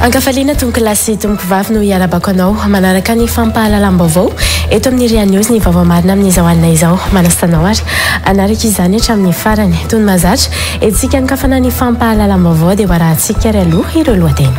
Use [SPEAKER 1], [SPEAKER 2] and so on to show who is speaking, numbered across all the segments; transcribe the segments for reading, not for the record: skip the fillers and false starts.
[SPEAKER 1] Ankafaliana tompokolahy sy tompokovavy no hiarabako anao manaraka ny fampahalalam-baovao eto amin'ny Ria News ny vaovao marina amin'izao alina izao. Manasa anao ary hanaraka izany hatramin'ny farany. Toy ny mahazatra, Hetsika ankafana ny fampahalalam-baovao dia ho arahantsika ary aloha ireo lohateny.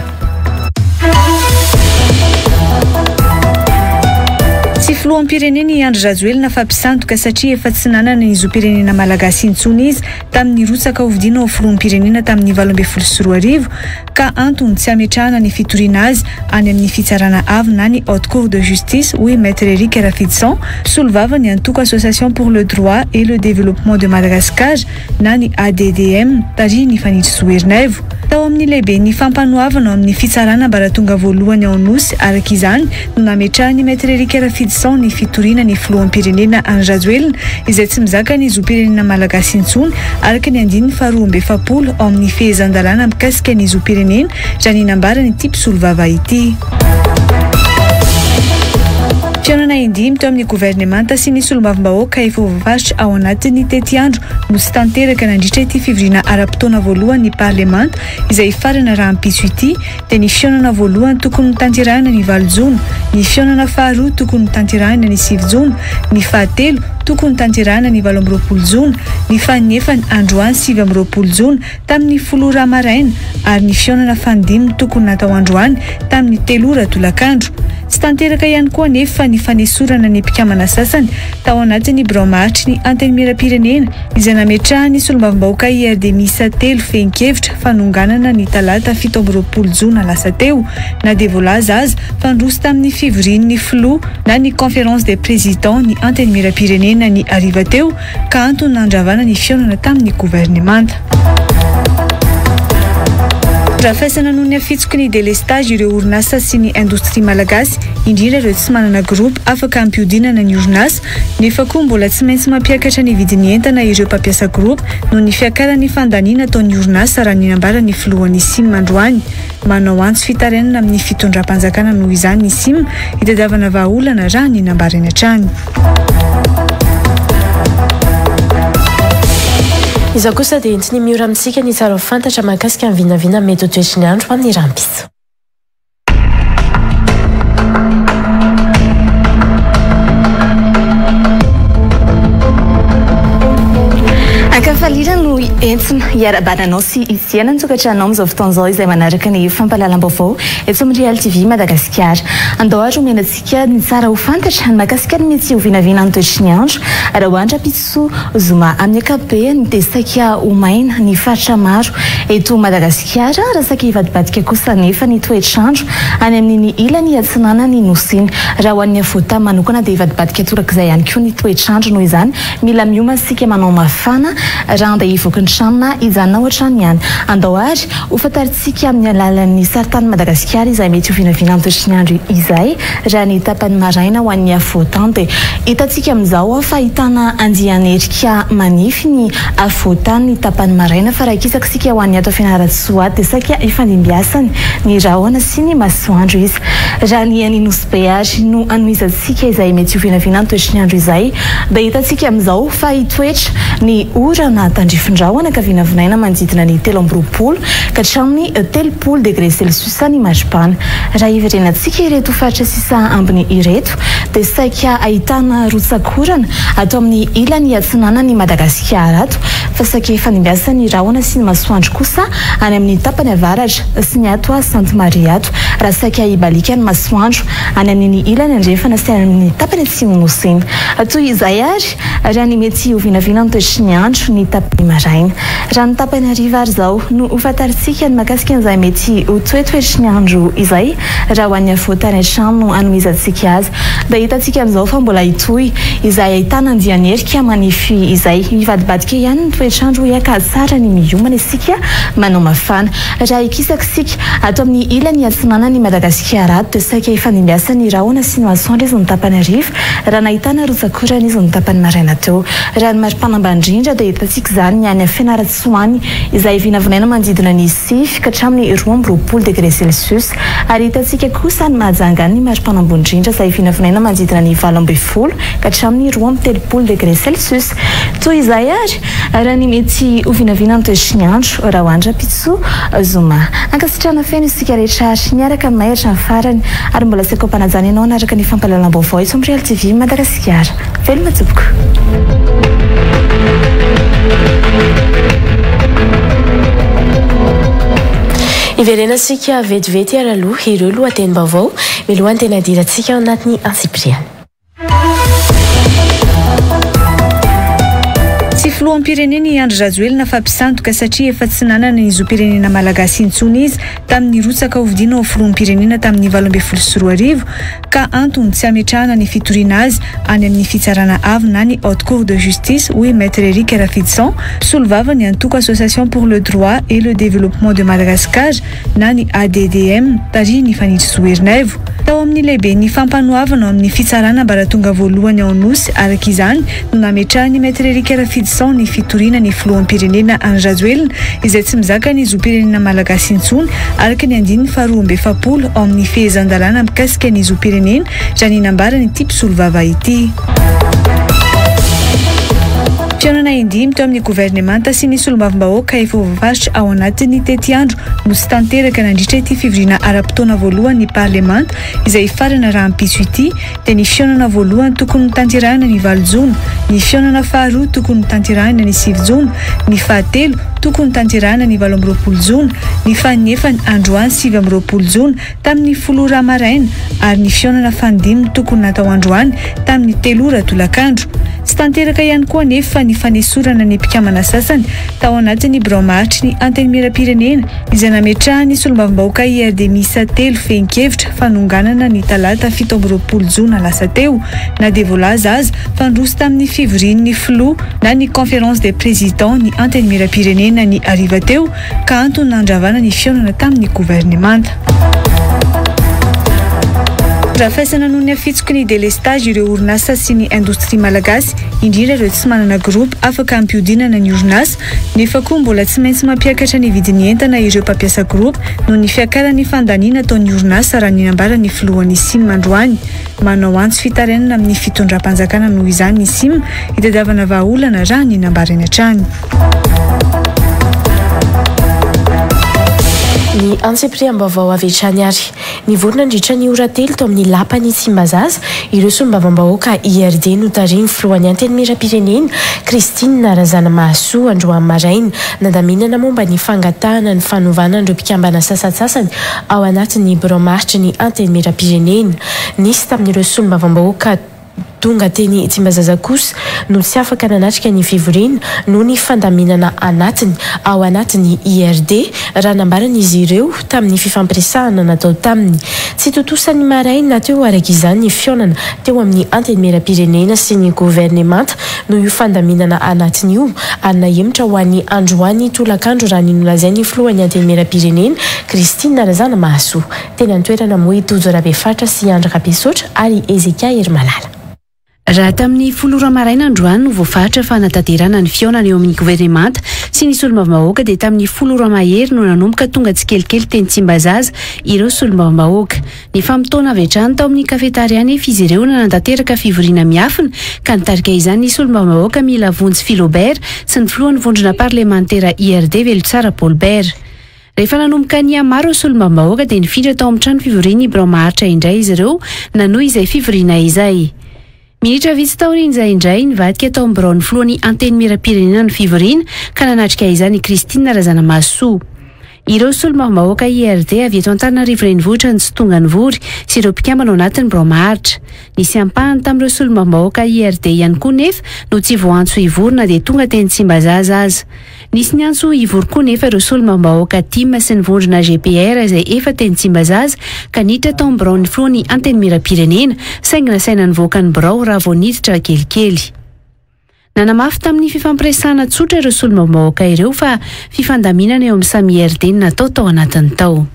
[SPEAKER 2] Tsy filoham-pirenena i Andry Rajoelina fa mpisandoka satria efa tsy nanana ny zom-pirenena malagasy intsony izy tamin'ny nirotsaka hofidiana ho filoham-pirenena tamin'ny 2018 ka antony tsy hametrahana ny fitoriana azy any amin'ny fitsarana avo na ny Haute Cour de Justice hoy Maître Eric Rafidison mpisolovava ny antoko Association pour le droit et le développement de Madagascar na ny ADDM, tarihin'i Fanirisoa Ernaivo. Tao amin'ny lehiben'ny fampanoavana ao amin'ny fitsarana ambaratonga voalohany ao Anosy, araka izany, no nametrahan'ny Maître Eric Rafidison ny fitoriana ny filoham-pirenena Andry Rajoelina, izay tsy mizaka ny zom-pirenena malagasy intsony, araka ny andininy faharoa 42 ao amin'ny fehezan-dalàna mikasika ny zom-pirenena, raha ny nambaran'ity mpisolovava ity. Fihaonana indimy teo amin'ny governemanta sy ny solombavambahoaka efa ho voafaritra ao anatin'ny tetiandro no tsy tanteraka nandritra ity fivoriana ara-potoana voalohan'ny parlemanta izay hifarana rahampitso ity dia ny fihaonana voalohany tokony notanterahina ny valo jona, ny fihaonana faharoa tokony notanterahina ny sivy jona, ny fahatelo tokony notanterahina ny 28 jona, ny faninefany androany 29 jona tamin'ny folo ora maraina ary ny fihaonana fanindiminy tokony natao androany tamin'ny telo ora tolakandro. Tsy tanteraka ihany koa anefa ny fanesorana ny mpikambana sasany tao anatin'ny birao maharitry ny Antenimierampirenena izay nametrahan'ny solombavambahoaka IRD miisa telo fehin-kevitra fanonganana ny talata 27 jona lasa teo na dia voalaza aza fa niroso tamin'ny fivorian'ny filoha na ny conférence des présidents ny Antenimierampirenena ny hariva teo ka antony nandravana ny fihaonana tamin'ny governemanta. Rafaisana noho ny afitsoky ny delestazy ireo orinasa sy ny indostria malagasy, indrindra ireo tsy manana groupe afaka hampihodinana ny orinasa, nefa koa mbola tsy maintsy mampiakatra ny vidin'ny entana ireo mpampiasa groupe noho ny fiakaran'ny fandaniana ataon'ny orinasa raha ny nambaran'ny filohan'ny sim androany. Manao antso fitarainana amin'ny fitondram-panjakana noho izany ny sim hitadiavana vahaolana raha ny nambarany hatrany.
[SPEAKER 1] Izao kosa dia entiny miora amintsika ny tsara ho fantatra mahakasika ny vinavina mety ho toetry ny andro amin'ny rahampitso.
[SPEAKER 3] Ankafaliana no entina hiarahabana anao sy hitsiana ny tokantranonao amin'izao fotoana izao izay manaraka ny fampahalalam-baovao eto amin'ny Real TV Madagasikara. Andao ary omena Ka ny tsara ho fantatra ny mahakasika ny mety ho vinavinan'ny toetry ny andro raha ho andra-pitso zoma. Amin'ny ankapobeny dia saika ho maina ny faritra maro eto Madagasikara raha saika hivadibadika kosa anefa ny toetr'andro any amin'iny ilany atsinanan'ny Nosy iny. Raha ho an'ny afovoantany manokana dia hivadibadika torak'izay ihany koa ny toetr'andro noho izany mila miomana isika manao mafana raha handeha hivoaka ny trano na hijanona ao an-trano ihany. Andao ary ho fantarintsika Tsika amin'ny alalan'ny saritanin'i Madagasikara izay mety ho vinavina toetry ny andro izay raha ny tapany maraina ho an'ny afovoantany dia hitantsika amin'izao fa ahitana andian'erika manify ny afovoantany ny tapany maraina fa raha hikisaka isika ho an'ny ato Fianarantsoa ato dia saika hifandimbiasany ny rahona sy ny masoandro izy raha ny any Nosy Be ary no hanohizantsika izay mety ho vinavina toetry ny andro izay dia hitantsika amin'izao fa hitoetra ny orana tandrifin-drahona ka vinavinaina manodidina ny 23 ka hatramin'ny 30 degre celsius ny maripana. Raha hiverenantsika ireto faritra sisa ambiny ireto dia saika ahitana rotsak'orana ato amin'ny ilany atsinanan'i Madagasikara ato fa saika hifandimbiasan'ny rahona sy ny masoandro kosa any amin'ny tapany avaratra sy ny ato Sainte Marie ato raha saika hibaliaka ny masoandro any amin'iny ilany andrefana sy any amin'ny tapany atsimon'ny Nosy iny. Toy izay ary raha ny mety ho vinavina ny toetry ny andro ny tapany maraina. Raha ny tapany hariva ary izao no ho fantarintsika ny mahakasika an'izay mety ho toetoetry ny andro izay raha ho an'ny afovoantany hatrany no hanohizantsika azy dia hitantsika amin'izao fa mbola hitohy izay ahitana andian'erika manify izay. Mivadibadika ihany ny toetr'andro hoy aho ka tsara ny miomana isika manao mafana. Raha hikisaka isika ato amin'ny ilany atsinanan'i Madagasikara ato dia saika hifandimbiasan'ny rahona sy ny masoandro izy ny tapany hariva raha nahitana rotsak'orana izy ny tapany maraina teo. Raha ny maripana ambany indrindra dia. dia hitantsika izany ny any Fianarantsoa any izay vinavinaina manodidina ny sivy ka hatramin'ny 22 degré celsius ary hitantsika kosa any Mahajanga any ny maripana ambony indrindra izay vinavinaina manodidina ny 18 ka hatramin'ny 32 degré celsius. Toy izay ary raha ny mety ho vinavina ny toetry ny andro raha ho any rahampitso zoma. Ankasitrahana feno isika rehetra ary miaraka aminay hatramin'ny farany ary mbola tsy akoam-panajana ianao hanaraka ny fampahalalam-baovao eto amin'ny Real TV Madagasikara. Veloma tompoko.
[SPEAKER 1] Hiverenantsika vetivety ary aloha ireo lohatenim-baovao mialohan'ny tena hidirantsika ao anatin'ny antsipiriany.
[SPEAKER 2] Tsy filoham-pirenena i Andry Rajoelina fa mpisandoka satria efa tsy nanana ny zom-pirenena malagasy intsony izy tamin'ny nirotsaka hofidiana ho filoham-pirenena tamin'ny 2018 ka antony tsy hametrahana ny fitoriana azy any amin'ny fitsarana avo na ny Haute Cour de Justice hoy Maître Eric Rafidison, mpisolovava ny antoko Association pour le droit et le développement de Madagascar na ny ADDM, tarihin'i Fanirisoa Ernaivo. Tao amin'ny lehiben'ny fampanoavana ao amin'ny fitsarana ambaratonga voalohany ao Anosy, araka izany, no nametrahan'ny Maître Eric Rafidison ny fitoriana ny filoham-pirenena Andry Rajoelina, izay tsy mizaka ny zom-pirenena malagasy intsony, araka ny andininy faharoa 42 ao amin'ny fehezan-dalàna mikasika ny zom-pirenena, raha ny nambaran'ity mpisolovava ity. Fihaonana indimy teo amin'ny governemanta sy ny solombavambahoaka efa ho voafaritra ao anatin'ny tetiandro no tsy tanteraka nandritra ity fivoriana ara-potoana voalohan'ny parlemanta izay hifarana rahampitso ity dia ny fihaonana voalohany tokony notanterahina ny valo jona, ny fihaonana faharoa tokony notanterahina ny sivy jona, ny fahatelo tokony notanterahina ny 28 jona, ny faninefany androany 29 jona tamin'ny folo ora maraina ary ny fihaonana fanindiminy tokony natao androany tamin'ny telo ora tolakandro. Tsy tanteraka ihany koa anefa ny fanesorana ny mpikambana sasany tao anatin'ny birao maharitry ny Antenimierampirenena izay nametrahan'ny solombavambahoaka IRD miisa telo fehin-kevitra fanonganana ny talata 27 jona lasa teo na dia voalaza aza fa niroso tamin'ny fivorian'ny filoha na ny conférence des présidents ny Antenimierampirenena ny hariva teo ka antony nandravana ny fihaonana tamin'ny governemanta. Rafaisana noho ny afitsoky ny délestage ireo orinasa sy ny indostria malagasy, indrindra ireo tsy manana groupe afaka hampihodinana ny orinasa, nefa koa mbola tsy maintsy mampiakatra ny vidin'ny entana ireo mpampiasa groupe noho ny fiakaran'ny fandaniana ataon'ny orinasa raha ny nambaran'ny filohan'ny sim androany. Manao antso fitarainana amin'ny fitondram-panjakana noho izany ny sim hitadiavana vahaolana raha ny nambarany hatrany.
[SPEAKER 1] Ny antsipiriam-baovao avy hatrany ary. Nivory nandritra ny ora telo tao amin'ny lapan'i Tsimbazaza ireo solombavambahoaka IRD notarihin'ny filohan'ny Antenimierampirenena, Christine Razanamahasoa androany maraina. Nandaminana momba ny fangatahana ny fanovana an'ireo mpikambana sasantsasany ao anatin'ny birao maharitry ny Antenimierampirenena. Nisy tamin'ireo solombavambahoaka Tonga teny Tsimbazaza kosa no tsy afaka nanatrika ny fivoriana noho ny fandaminana anatiny ao anatin'ny IRD, raha nambaran'izy ireo tamin'ny fifampiresahana natao taminy. Tsy tontosa ny maraina teo araka izany ny fihaonana teo amin'ny Antenimierampirenena sy ny governemanta noho io fandaminana anatiny io ary nahemotra ho an'ny androany tolakandro raha ny nolazain'ny filohan'ny Antenimierampirenena, Christine Razanamahasoa. Teny an-toerana moa i Tojo Rabefaritra sy Andry Rabesotra ary Hezekia Herimalala.
[SPEAKER 4] Raha tamin'ny folo ora maraina androany no voafaritra fa hanatanterahana ny fihaonana eo amin'ny governemanta sy ny solombavambahoaka dia tamin'ny folo ora mahery no nanomboka tonga tsikelikely teny Tsimbazaza ireo solombavambahoaka. Nifamotoana avy hatrany tao amin'ny kafetaria anefa izy ireo nanatanteraka fivoriana miafina ka nitarika izany ny solombavambahoaka Milavonjy Philobert sy ny filohan'ny vondrona parlemantera IRD Velontsara Paul Bert. Rehefa nanomboka nihamaro ireo solombavambahoaka dia nifindra tao amin'ny trano fivorian'ny birao maharitra indray izy ireo nanohy izay fivoriana izay. Minitra vitsy taorian'izay indray, nivadika tao amin'ny biraon'ny filohan'ny Antenimierampirenena ny fivoriana ka nanatrika izany i Christine Razanamahasoa. Ireo solombavambahoaka IRD avy eto Antananarivo Renivohitra no tsy tonga nivory sy ireo mpikambana ao anatin'ny birao maharitra. Nisy ampahany tamin'ireo solombavambahoaka IRD ihany koa nefa no tsy voaantso hivory na dia tonga teny Tsimbazaza aza. Nisy niantso hivory koa nefa ireo solombavambahoaka tim sy ny vondrona GPR izay efa teny Tsimbazaza ka niditra tao amin'ny biraon'ny filohan'ny Antenimierampirenena saingy nasaina nivoaka ny birao raha vao niditra kelikely. Nanamafy tamin'ny fifampiresahana tsotra ireo solombavambahoaka ireo fa fifandaminana eo amin'ny samy IRD no natao tao anatiny tao.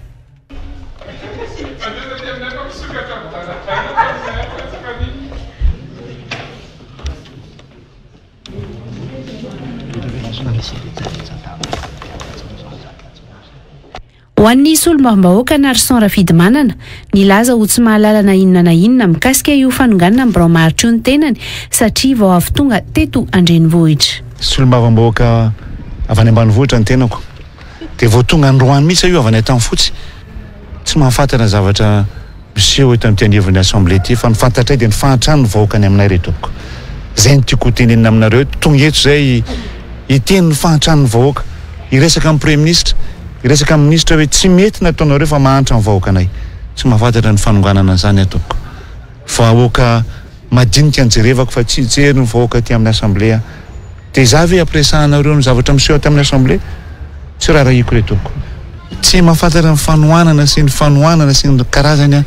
[SPEAKER 4] Ho an'ny solombavambahoaka Narson Rafidimanana, nilaza ho tsy mahalala na inona na inona mikasika io fanonganana ny birao maharitra io ny tenany satria vao avy tonga teto an-drenivohitra.
[SPEAKER 5] Solombavambahoaka avy any ambanivohitra ny tenako dia vao tonga androany mihitsy aho io avy any Antanifotsy, tsy mahafantatra ny zavatra miseho eto amin'ity anivon'ny Assemblée ity fa ny fantatray dia ny fahantran'ny vahoaka any aminay re tompoko. Izay no tiako ho tenenina aminareo, tonga eto izay hiteny ny fahantran'ny vahoaka, hiresaka amin'ny Praiminisitra, hiresaka amin'ny minisitra hoe tsy mety ny ataonareo fa mahantra ny vahoakanay. Tsy mahafantatra ny fanonganana an'izany aho tompoko. Vahoaka madinika no jerevako fa tsy hijery ny vahoaka aty amin'ny Assemblée aho. Dia izaho ve ampiresahanareo ny zavatra miseho aty amin'ny Assemblée? Tsy raharahiako re tompoko. Tsy mahafantatra ny fanohanana sy ny fanohanana sy ny karazany aho.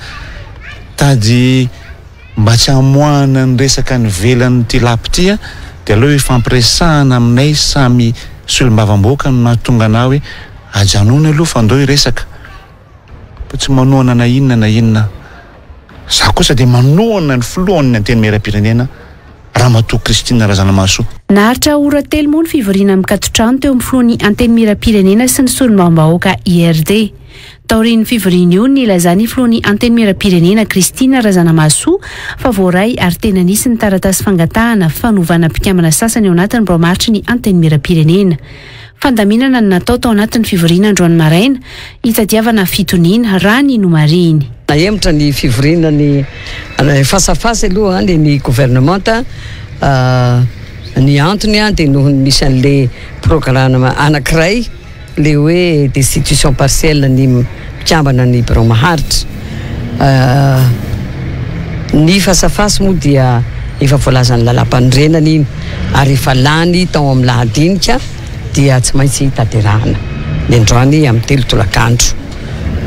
[SPEAKER 5] Tady mba tsy hamoahana ny resaka any ivelan'ity lapa ity aho dia aleo hifampiresahana aminay samy solombavambahoaka no nahatonga anah hoe ajanony aloha fa ndao hiresaka. Fa tsy manohana na inona na inona aho. Izaho kosa dia manohana ny filohan'ny Antenimierampirenena, Ramatoa Christine Razanamahasoa.
[SPEAKER 4] Naharitra ora telo moa ny fivoriana mikaton-trano teo amin'ny filohan'ny Antenimierampirenena sy ny solombavambahoaka IRD. Taorian'ny fivoriana io, nilazan'ny filohan'ny Antenimierampirenena Christine Razanamahasoa fa voaray ary tena nisy ny taratasy fangatahana fanovana mpikambana sasany ao anatin'ny birao maharitry ny Antenimierampirenena. Fandaminana no natao tao anatin'ny fivoriana androany maraina, hitadiavana fitoniana, raha ny nomarihiny.
[SPEAKER 6] Nahemotra ny fivoriana ny face à face aloha ny ny governemanta, ny antony dia noho ny misy an'le programme anankiray le hoe destitution partielle ny mpikambana ny birao maharitra. Ny face à face moa dia efa voalazan'ny lalàmpanorenana iny ary efa lany tao amin'ny lahadinika dia tsy maintsy tanterahana ny androany amin'ny telo tolakandro.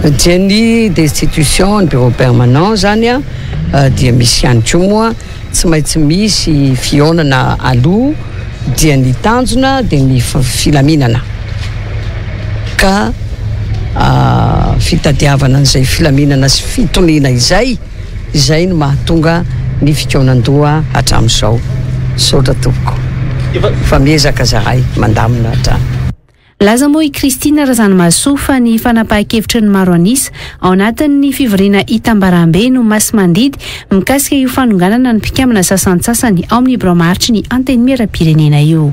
[SPEAKER 6] Dia ny destitution ny bureau permanent izany dia misy ihany koa moa Tsy maintsy misy fihaonana aloha dia ny tanjona dia ny filaminana ka fitadiavana an'izay filaminana sy fitoniana izay, izay no mahatonga ny fikaonan-doha hatramin'izao. Misaotra tompoko fa miezaka zahay mandamina hatrany.
[SPEAKER 4] Nilaza moa i Christine Razanamahasoa fa ny fanapahan-kevitry ny maro an'isa ao anatin'ny fivoriana itambarambe no masi-mandidy mikasika io fanonganana ny mpikambana sasantsasany ao amin'ny birao maharitry ny Antenimierampirenena io.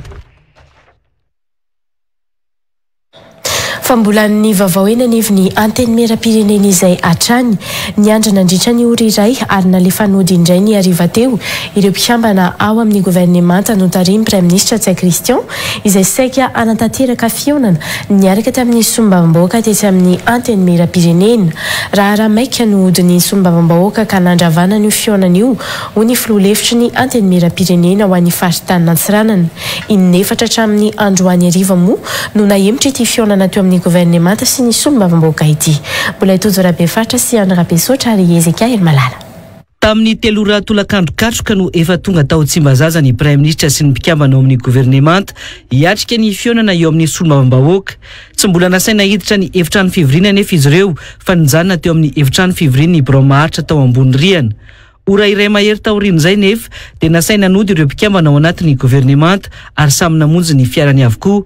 [SPEAKER 1] Fa mbola ny vaovao eny anivon'ny Antenimierampirenena izay hatrany. Niandry nandritra ny ora iray ary nalefa nody indray ny hariva teo ireo mpikambana ao amin'ny governemanta notarihin'ny Praiminisitra Ntsay Christian izay saika hanatanteraka fihaonana niaraka tamin'ny solombavambahoaka tetsy amin'ny Antenimierampirenena. Raharaha maika no hodin'ny solombavambahoaka ka nandravana an'io fihaonana io, hoy ny filoha lefitry ny Antenimierampirenena ho an'ny faritanin'Antsiranana. In'efatra hatramin'ny androany hariva moa no nahemotra ity fihaonana teo amin'ny governemanta sy ny solombavambahoaka ity. Mbola i Tojo Rabefaritra sy Andry Rabesaotra ary i Hezekia Herimalala.
[SPEAKER 7] Tamin'ny telo ora tolakandro katroka no efa tonga tao Tsimbazaza ny Praiminisitra sy ny mpikambana ao amin'ny governemanta hiatrika ny fihaonana eo amin'ny solombavambahoaka. Tsy mbola nasaina hiditra ny efitrano fivoriana anefa izy ireo fa nijanona teo amin'ny efitrano fivorian'ny birao maharitra tao ambony rihana. Ora iray mahery taorian'izay nefa dia nasaina nody ireo mpikambana ao anatin'ny governemanta ary samy namonjy ny fiarany avokoa.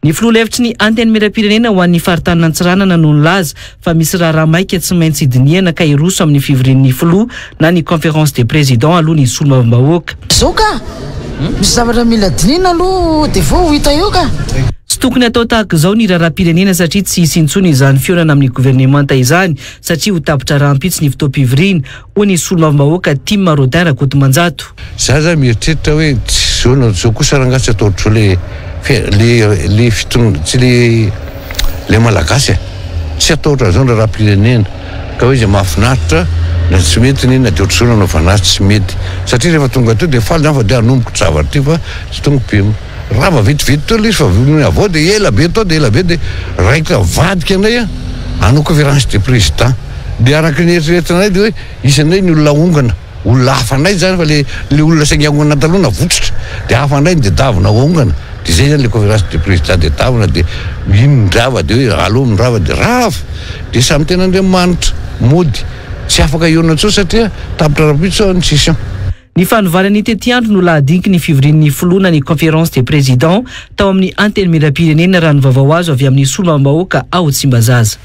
[SPEAKER 7] Ny filoha lefitry ny Antenimierampirenena ho an'ny faritanin'Antsiranana no nilaza fa misy raharaha maika tsy maintsy dinihana ka hiroso amin'ny fivorian'ny filoha na ny conférence des présidents aloha ny solombavambahoaka.
[SPEAKER 8] Zao ka! Misy zavatra mila dinihina aloha dia vao ho hita eo ka!
[SPEAKER 7] Tsy tokony hatao tahaka izao ny raharaham-pirenena satria tsy hisy intsony izany fihaonana amin'ny governemanta izany satria ho tapitra rahampitso ny fotoam-pivoriana, hoy ny solombavambahoaka Tim Rodin Rakotomanjato.
[SPEAKER 9] Za zany mieritreritra hoe tsy zao na zao kosa rangaha tsy atao ohatr'izao le le le fitondra tsy le le malagasy e! Tsy atao ohatran'izao ny raharaham-pirenena ka hoe izay mahafinaritra na tsy mety ny na dia ohatr'izao no anaovana azy tsy mety satria rehefa tonga teo dia faly zany fa dia hanomboka zavatra ity fa tsy tonga be rava vetivety teo le izy fa nony avy ao dia ela be tao dia ela be dia raikitra mivadika indray an hanao conférence des présidents dia araka ny eritreretinay dia hoe hisy indray ny olona ahongana Olona hafa ndray zany fa le le olona saingy angona taloha navotsotra de hafa ndray ny tedavina ho aongana de zay zany le conférence de président tedavina de iny ny rava de hoe aleo ny rava de rava de samy tena Andriamanitra mody tsy afaka hihaona intsony satria tapitra rahampitso ny session.
[SPEAKER 7] Ny fanovana ny tetiandro no lahadiniky ny fivorian'ny filoha na ny Conférence des Présidents tao amin'ny Antenimierampirenena raha ny vaovao azo avy amin'ny solombavambahoaka ao Tsimbazaza.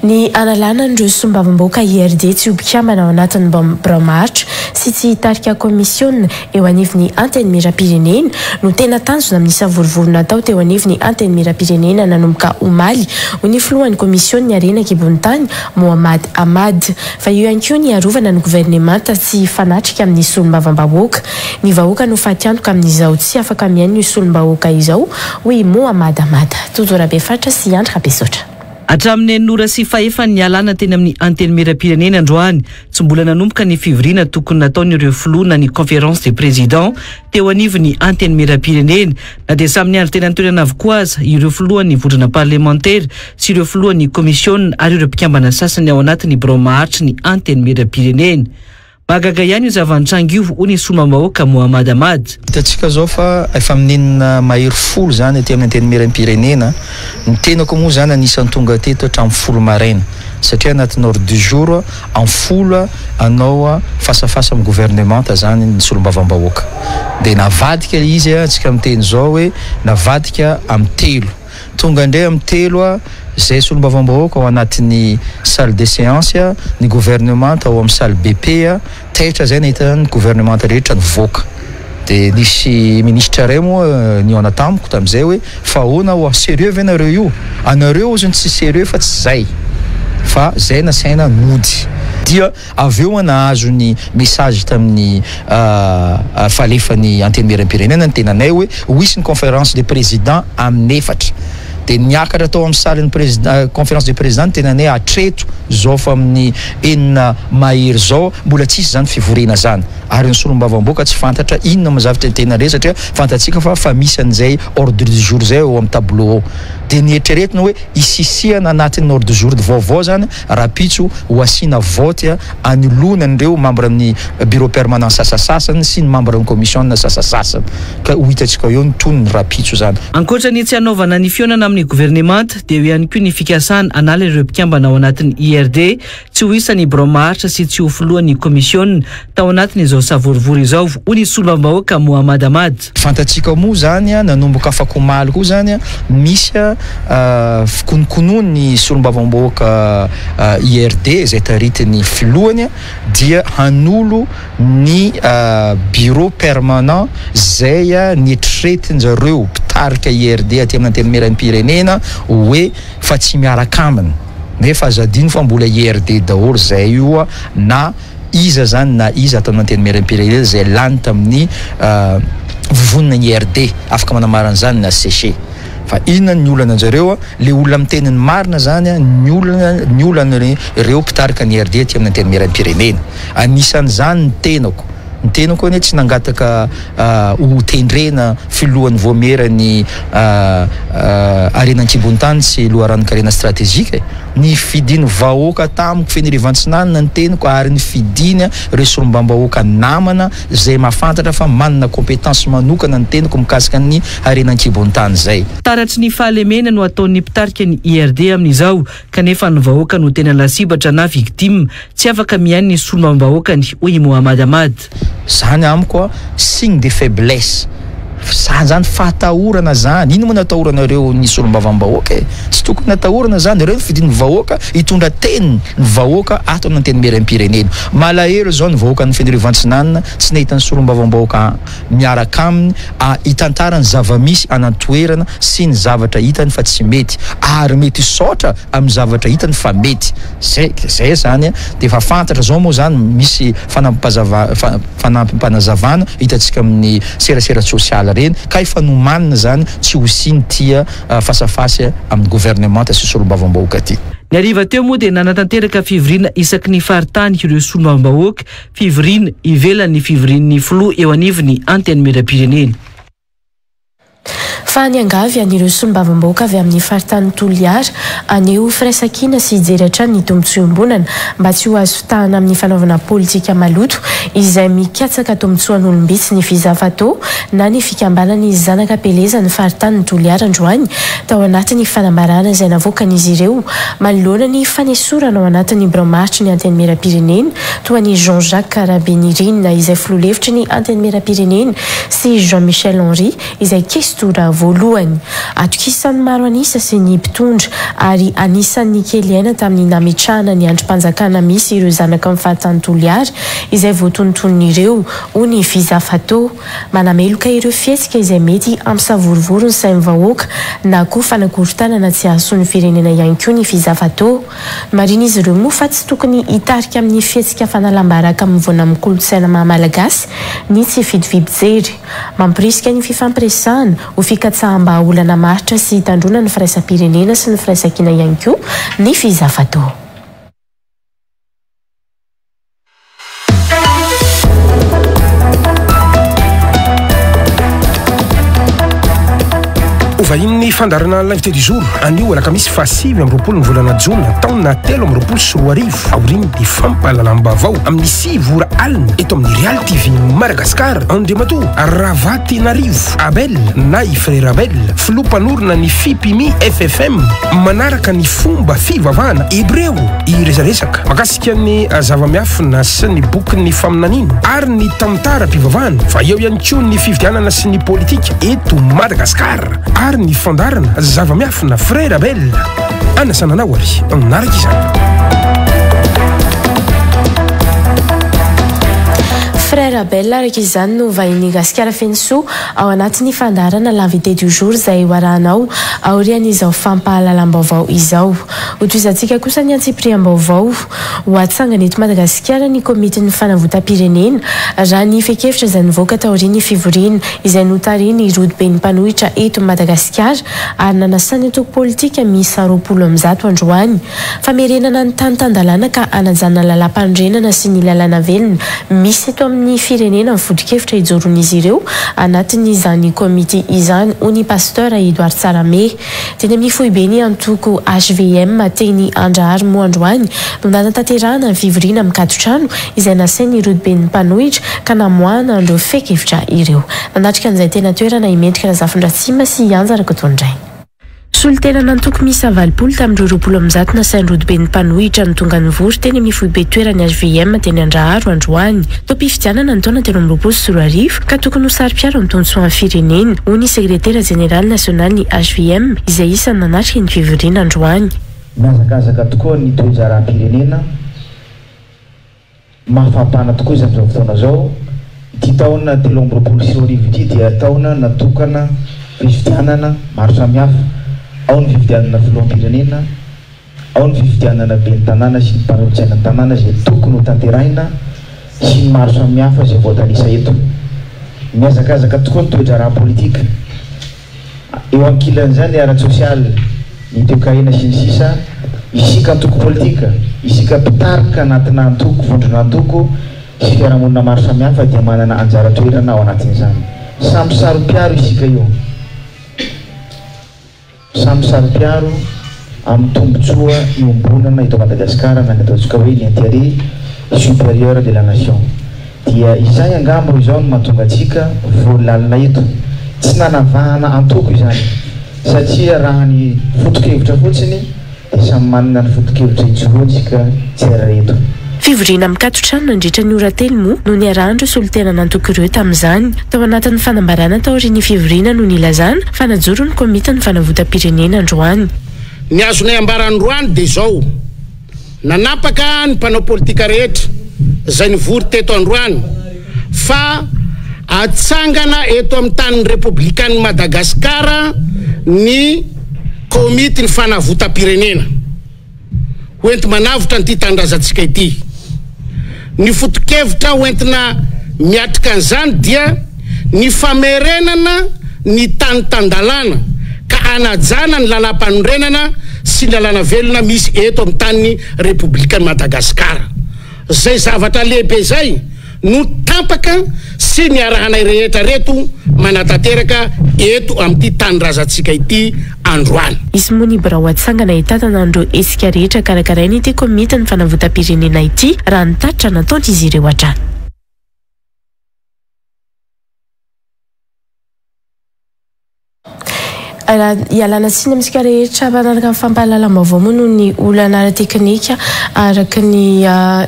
[SPEAKER 1] Ny hanalana an'ireo solombavambahoaka IRD tsy ho mpikambana ao anatin'ny birao maharitra sy tsy hitarika kaomisiona eo anivon'ny Antenimierampirenena no tena tanjona amin'ny savorovoro natao teo anivon'ny Antenimierampirenena nanomboka omaly, hoy ny filohan'ny kaomisionin'ny harena an-kibon'ny tany, Mohammad Ahmad. Fa eo ihany koa ny hiarovana ny governemanta tsy hifanatrika amin'ny solombavambahoaka. Ny vahoaka no fatiantoka amin'izao tsy afaka mihaino io solombahoaka izao, hoy i Mohammad Ahmad. Tojo Rabefatra sy Andry Rabesaotra.
[SPEAKER 7] Hatramin'ny enina ora sy fahefany nialana teny amin'ny Antenimierampirenena androany, tsy mbola nanomboka ny fivoriana tokony nataon'ireo filoha na ny Conférence des Présidents teo anivon'ny Antenimierampirenena, na dia samy niandry teny an-toerana avokoa aza ireo filohan'ny vondrona parlemantera sy ireo filohan'ny komisiona ary ireo mpikambana sasany ao anatin'ny birao maharitry ny Antenimierampirenena. Mahagaga ihany io zava-nitranga io, hoy ny solombavambahoaka Mohamad Ahmad.
[SPEAKER 10] Hitantsika izao fa efa amin'ny enina mahery folo izany aty amin'ny Antenimierampirenena. Ny tenako moa izany anisan'ny tonga teto hatramin'ny folo maraina satria anatin'ny ordre du jour amin'ny folo hanao face à face amin'ny governemanta izany ny solombavambahoaka. Dia navadika ilay izy, antsika miteny izao hoe navadika amin'ny telo. Tonga indray amin'ny telo izay solombavambahoaka ao anatin'ny salle de séance, ny governemanta ao amin'ny salle BP, taitra izay nahita ny governemanta rehetra nivoaka. Dia nisy minisitra iray moa nihaona tamiko tamin'izay hoe fa ahoana hoa, sérieux ve nareo io? Anareo hozy no tsy sérieux fa tsy zay. Fa zay nasaina nody. Dia Avy eo nahazo ny message tamin'ny falefan'ny Antenimierampirenena ny tenanay hoe ho hisy ny conférence des présidents amin'ny efatra. Dia niakatra tao amin'ny salle ny président conférence des présidents ny tenanay hatreto izao fa amin'ny enina mahery izao mbola tsisy izany fivoriana izany. Ary ny solombavamboaka tsy fantatra inona moa zavatra tena re satria fantatsika fa fa misy an'izay ordre du jour izay ao amin'ny tableau ao. Dia nieritreretina hoe hisisihana anatin'ny ordre du jour vaovao izany Rahampitso ho asiana vote anoloana an'ireo membre ny bureau permanent sasasasany sy ny membre ny commission sasasasany ka ho hitantsika eo ny tonony rahampitso izany.
[SPEAKER 7] Ankoatra ny tsy hanaovana ny fihaonana amin'ny governemanta dia eo ihany koa ny fikasana hanala ireo mpikambana ao anatin'ny IRD tsy ho isan'ny birao maharitra sy tsy ho filohan'ny komisiona tao anatin'izao savorovoro izao, hoy ny solombavambahoaka Mohamad Ahmad.
[SPEAKER 10] Fantatsika moa izany nanomboka afak'omaly koa izany misy fikonokonon'ny solombavambahoaka IRD izay taritin'ny filohany dia hanolo ny bureau permanent izay nieritreretin-jareo mpitarika IRD aty amin'ny antenimierampirenena hoe fa tsy miaraka aminy nefa aza adino fa mbola IRD daholo izay io na Iza zany na iza ato amin'ny Antenimierampirenena izay lany tamin'ny vovonana IRD afaka manamara an'izany na séché. Fa inona ny olana anjareo? Le olona miteny ny marina zany ny olana ny olan'ireo mpitarika ny IRD aty amin'ny Antenimierampirenena. Anisan'izany ny tenako. Ny tenako anie tsy nangataka ho tendrena filohan'ny voamieran'ny harena an-kibon'ny tany sy loharanon-karena stratejika e. Nifidin'ny vahoaka tamiko Fenerivo Antsinanana ny teniko ary nifidiny ireo solombambahoaka namana izay mahafantatra fa manana compétence manokana ny teniko mikasika ny harena an-kibon'ny tany izay.
[SPEAKER 7] Taratry ny fahalemena no ataon'ny mpitarika ny IRD amin'izao kanefa ny vahoaka no tena lasibatra na victime, tsy afaka mihaino ny solombavambahoakany, hoy i Mohamad Ahmad.
[SPEAKER 10] Zany amiko signe de faiblesse. Zany zany fahatahorana zany. Inona moa no atahoranareo ny solombavambahoaka e? Tsy tokony atahorana zany. Ireo no fidin'ny vahoaka hitondra teny ny vahoaka ato amin'ny antenimierampirenena. Malahelo zao ny vahoakan'ny Fenerivo Antsinanana tsy nahita ny solombavambahoaka miaraka aminy hitantara ny zava-misy any an-toerana sy ny zavatra hitany fa tsy mety ary mety hisaotra amin'ny zavatra hitany fa mety. Zay zay zany dia efa fantatra zao moa zany misy fanampazava fanampim-panazavana hitantsika amin'ny serasera tsosialy ireny ka efa nomanina zany tsy ho siny tia fasafasy amin'ny governemanta sy solombavambahoaka ty.
[SPEAKER 7] Ny hariva teo moa dia nanatanteraka fivoriana isaky ny faritany ireo solombavambahoaka, fivoriana ivelan'ny fivorian'ny filoha eo anivon'ny Antenimierampirenena.
[SPEAKER 1] Fa niangavy an'ireo solombavambahoaka avy amin'ny faritanin'i Toliara haneho firaisankina sy hijery hatrany ny tombontsoa iombonana mba tsy ho azo fitahana amin'ny fanaovana politika maloto izay mikatsaka tombontsoan'olom-bitsy ny Fizafato na ny fikambanan'ny zanak'Ampelezan'ny faritanin'i Toliara androany tao anatin'ny fanambarana izay navoakan'izy ireo manoloana ny fanesorana ao anatin'ny birao maritry ny Antenimierampirenena toa an'i Jean Jacques Rabenirina izay filoha lefitry ny Antenimierampirenena sy Jean Michel Henri izay kestora voalohany. Atokisan'ny maro an'isa sy ny mpitondra ary anisan'ny nikely aina tamin'ny nametrahana ny andrim-panjakana misy ireo zanaky ny faritany Toliara izay voatonontonon'ireo, hoy ny Visa Fato. Manameloka ireo fihetsika izay mety hampisavorovoro ny sain'ny vahoaka na koa fanakorontanana tsy hahasoa ny firenena ihany koa ny Visa Fato. Nomarihin'izy ireo moa fa tsy tokony hitarika amin'ny fihetsika fanalam-baraka mivoana amin'ny kolontsaina maha Malagasy ny tsy fitoviam-pijery. Mamporisika ny fifampiresahana ho fikatsaham-bahaolana maharitra sy hitandroana ny firaisam-pirenena sy ny firaisankina ihany koa ny Fizafato.
[SPEAKER 11] Ho vahinin'ny fandaharana L'invité du jour anio alakamisy faha 29 ny volana jona taona 2023 aorian'ny fampahalalam-baovao amin'ny 9 ora alina eto amin'ny Real TV Madagascar Andriamatoa Ravatinarivo Abel na i Frère Abel filoha mpanorina ny Fipimi FFM manaraka ny fomba fivavahana hebreo hiresaresaka Mahakasika ny zava-miafina sy ny bokin'ny faminaniana ary ny tantaram-pivavahana, fa eo ihany koa ny fifidianana sy ny politika eto Madagasikara ary ny fandaharana zava-miafina Frère Abel. Anasana anao ary manaraka izany.
[SPEAKER 1] Frère Abel araka izany no vahinin'i Gasikara Fenosoa ao anatin'ny fandaharana L'invité du jour izay ho arahanao aorian'izao fampahalalam-baovao izao. Hotohizantsika kosa ny antsipiriam-baovao. Ho atsangana eto Madagasikara ny komitin'ny fanavotam-pirenena, raha ny fehin-kevitra izay nivoaka taorian'ny fivoriana izay notarihin'ny rodoben'ny mpanohitra eto Madagasikara ary nanasan'ny antoko politika miisa 120 androany. Famerenana ny tany tan-dalàna ka hanajana ny lalàmpanorenana sy ny lalàna velona misy eto amin'ny firenena ny foto-kevitra ijoroan'izy ireo anatin'izany komity izany, hoy ny Pasteur Edouard Tsarahame. Teny amin'ny foiben'ny antoko hvm teny Andraharo moa androany no nanatanterahana ny fivoriana mikaton-trano izay nasain'ny rodoben'ny mpanohitra ka namoahana an'ireo fehin-kevitra ireo. Nanatrika an'izay teny an-toerana i Mendrika Razafindratsima sy i Anja Rakotondrainy. Solontenan'antoko miisa 80 tamin'ireo 120 nasain'ny rodoben'ny mpanohitra no tonga nivory teny amin'ny foibe toeran'ny hvm teny Andraharo androany. Taom-pifidianana ny taona 2023 ka tokony ho saro-piaro amin'ny tombontsoan'ny firenena, hoy ny sekretera jeneraly nasionalin'ny hvm, izay isan'ny nanatrika ny fivoriana androany.
[SPEAKER 12] Mihazakazaka tokoa ny toe-draharaham-pirenena, mafampana tokoa izy amin'izao fotoana izao. Ity taona 2023 ity dia taona natokana fifidianana maro samihafa, ao ny fifidianana filoham-pirenena, Ao ny fifidianana ben'ny tanàna sy ny mpanolotsainan'ny tanàna izay tokony ho tanterahina sy ny maro samihafa izay voatanisa eto. Mihazakazaka tokoa ny toe-draharaha politika. Eo ankilan'izany ny ara-tsosialy, ny toekarena sy ny sisa Isika antoko politika, isika mpitarika anatina antoko, vondrona antoko sy fiarahamonina maro samihafa dia manana anjara toerana ao anatin'izany. Samy saro-piaro isika io. Samy saro-piaro amin'ny tombontsoa iombonana eto Madagasikara na ny ataontsika hoe l'intérêt supérieur de la nation. Dia izay angamba izao no mahatonga antsika vory lalina eto. Tsy nanavahana antoko izany satria raha ny foto-kevitra fotsiny Dia samy manana ny foto-kevitra ijoroany isika tsirairay eto.
[SPEAKER 1] Fivoriana mikaton-trano nandritra ny ora telo moa no niarahan'ireo solontenan'antoko ireo tamin'izany. Tao anatin'ny fanambarana taorian'ny fivoriana no nilazana fa najoro ny komitin'ny fanavotam-pirenena androany.
[SPEAKER 13] Ny azonay ambara androany dia izao, nanapaka ny mpanao politika rehetra izay nivory teto androany fa atsangana eto amin'ny tanin'ny Repoblikan'i Madagasikara ny Komity ny fanavotam-pirenena ho enti-manavotra an'ity tanindrazantsika ity. Ny foto-kevitra ho entina miatrika an'izany dia ny famerenana ny tany tan-dalàna ka hanajana ny lalàmpanorenana sy ny lalàna velona misy eto amin'ny tanin'ny Repoblikan'i Madagasikara. Izay zavatra lehibe izay. no tapaka sy niarahanay rehetra reto manatanteraka eto amin'ity tanindrazantsika ity androany.
[SPEAKER 1] Hisy moa ny birao hatsangana hitantana an'ireo hetsika rehetra karakarain'ity komitin'ny fanavotam-pirenena ity raha ny tatitra nataon'izy ireo hatrany. Ialana tsiny amintsika rehetra mpanaraka ny fampahalalam-baovao moa noho ny olana ara-teknika araka ny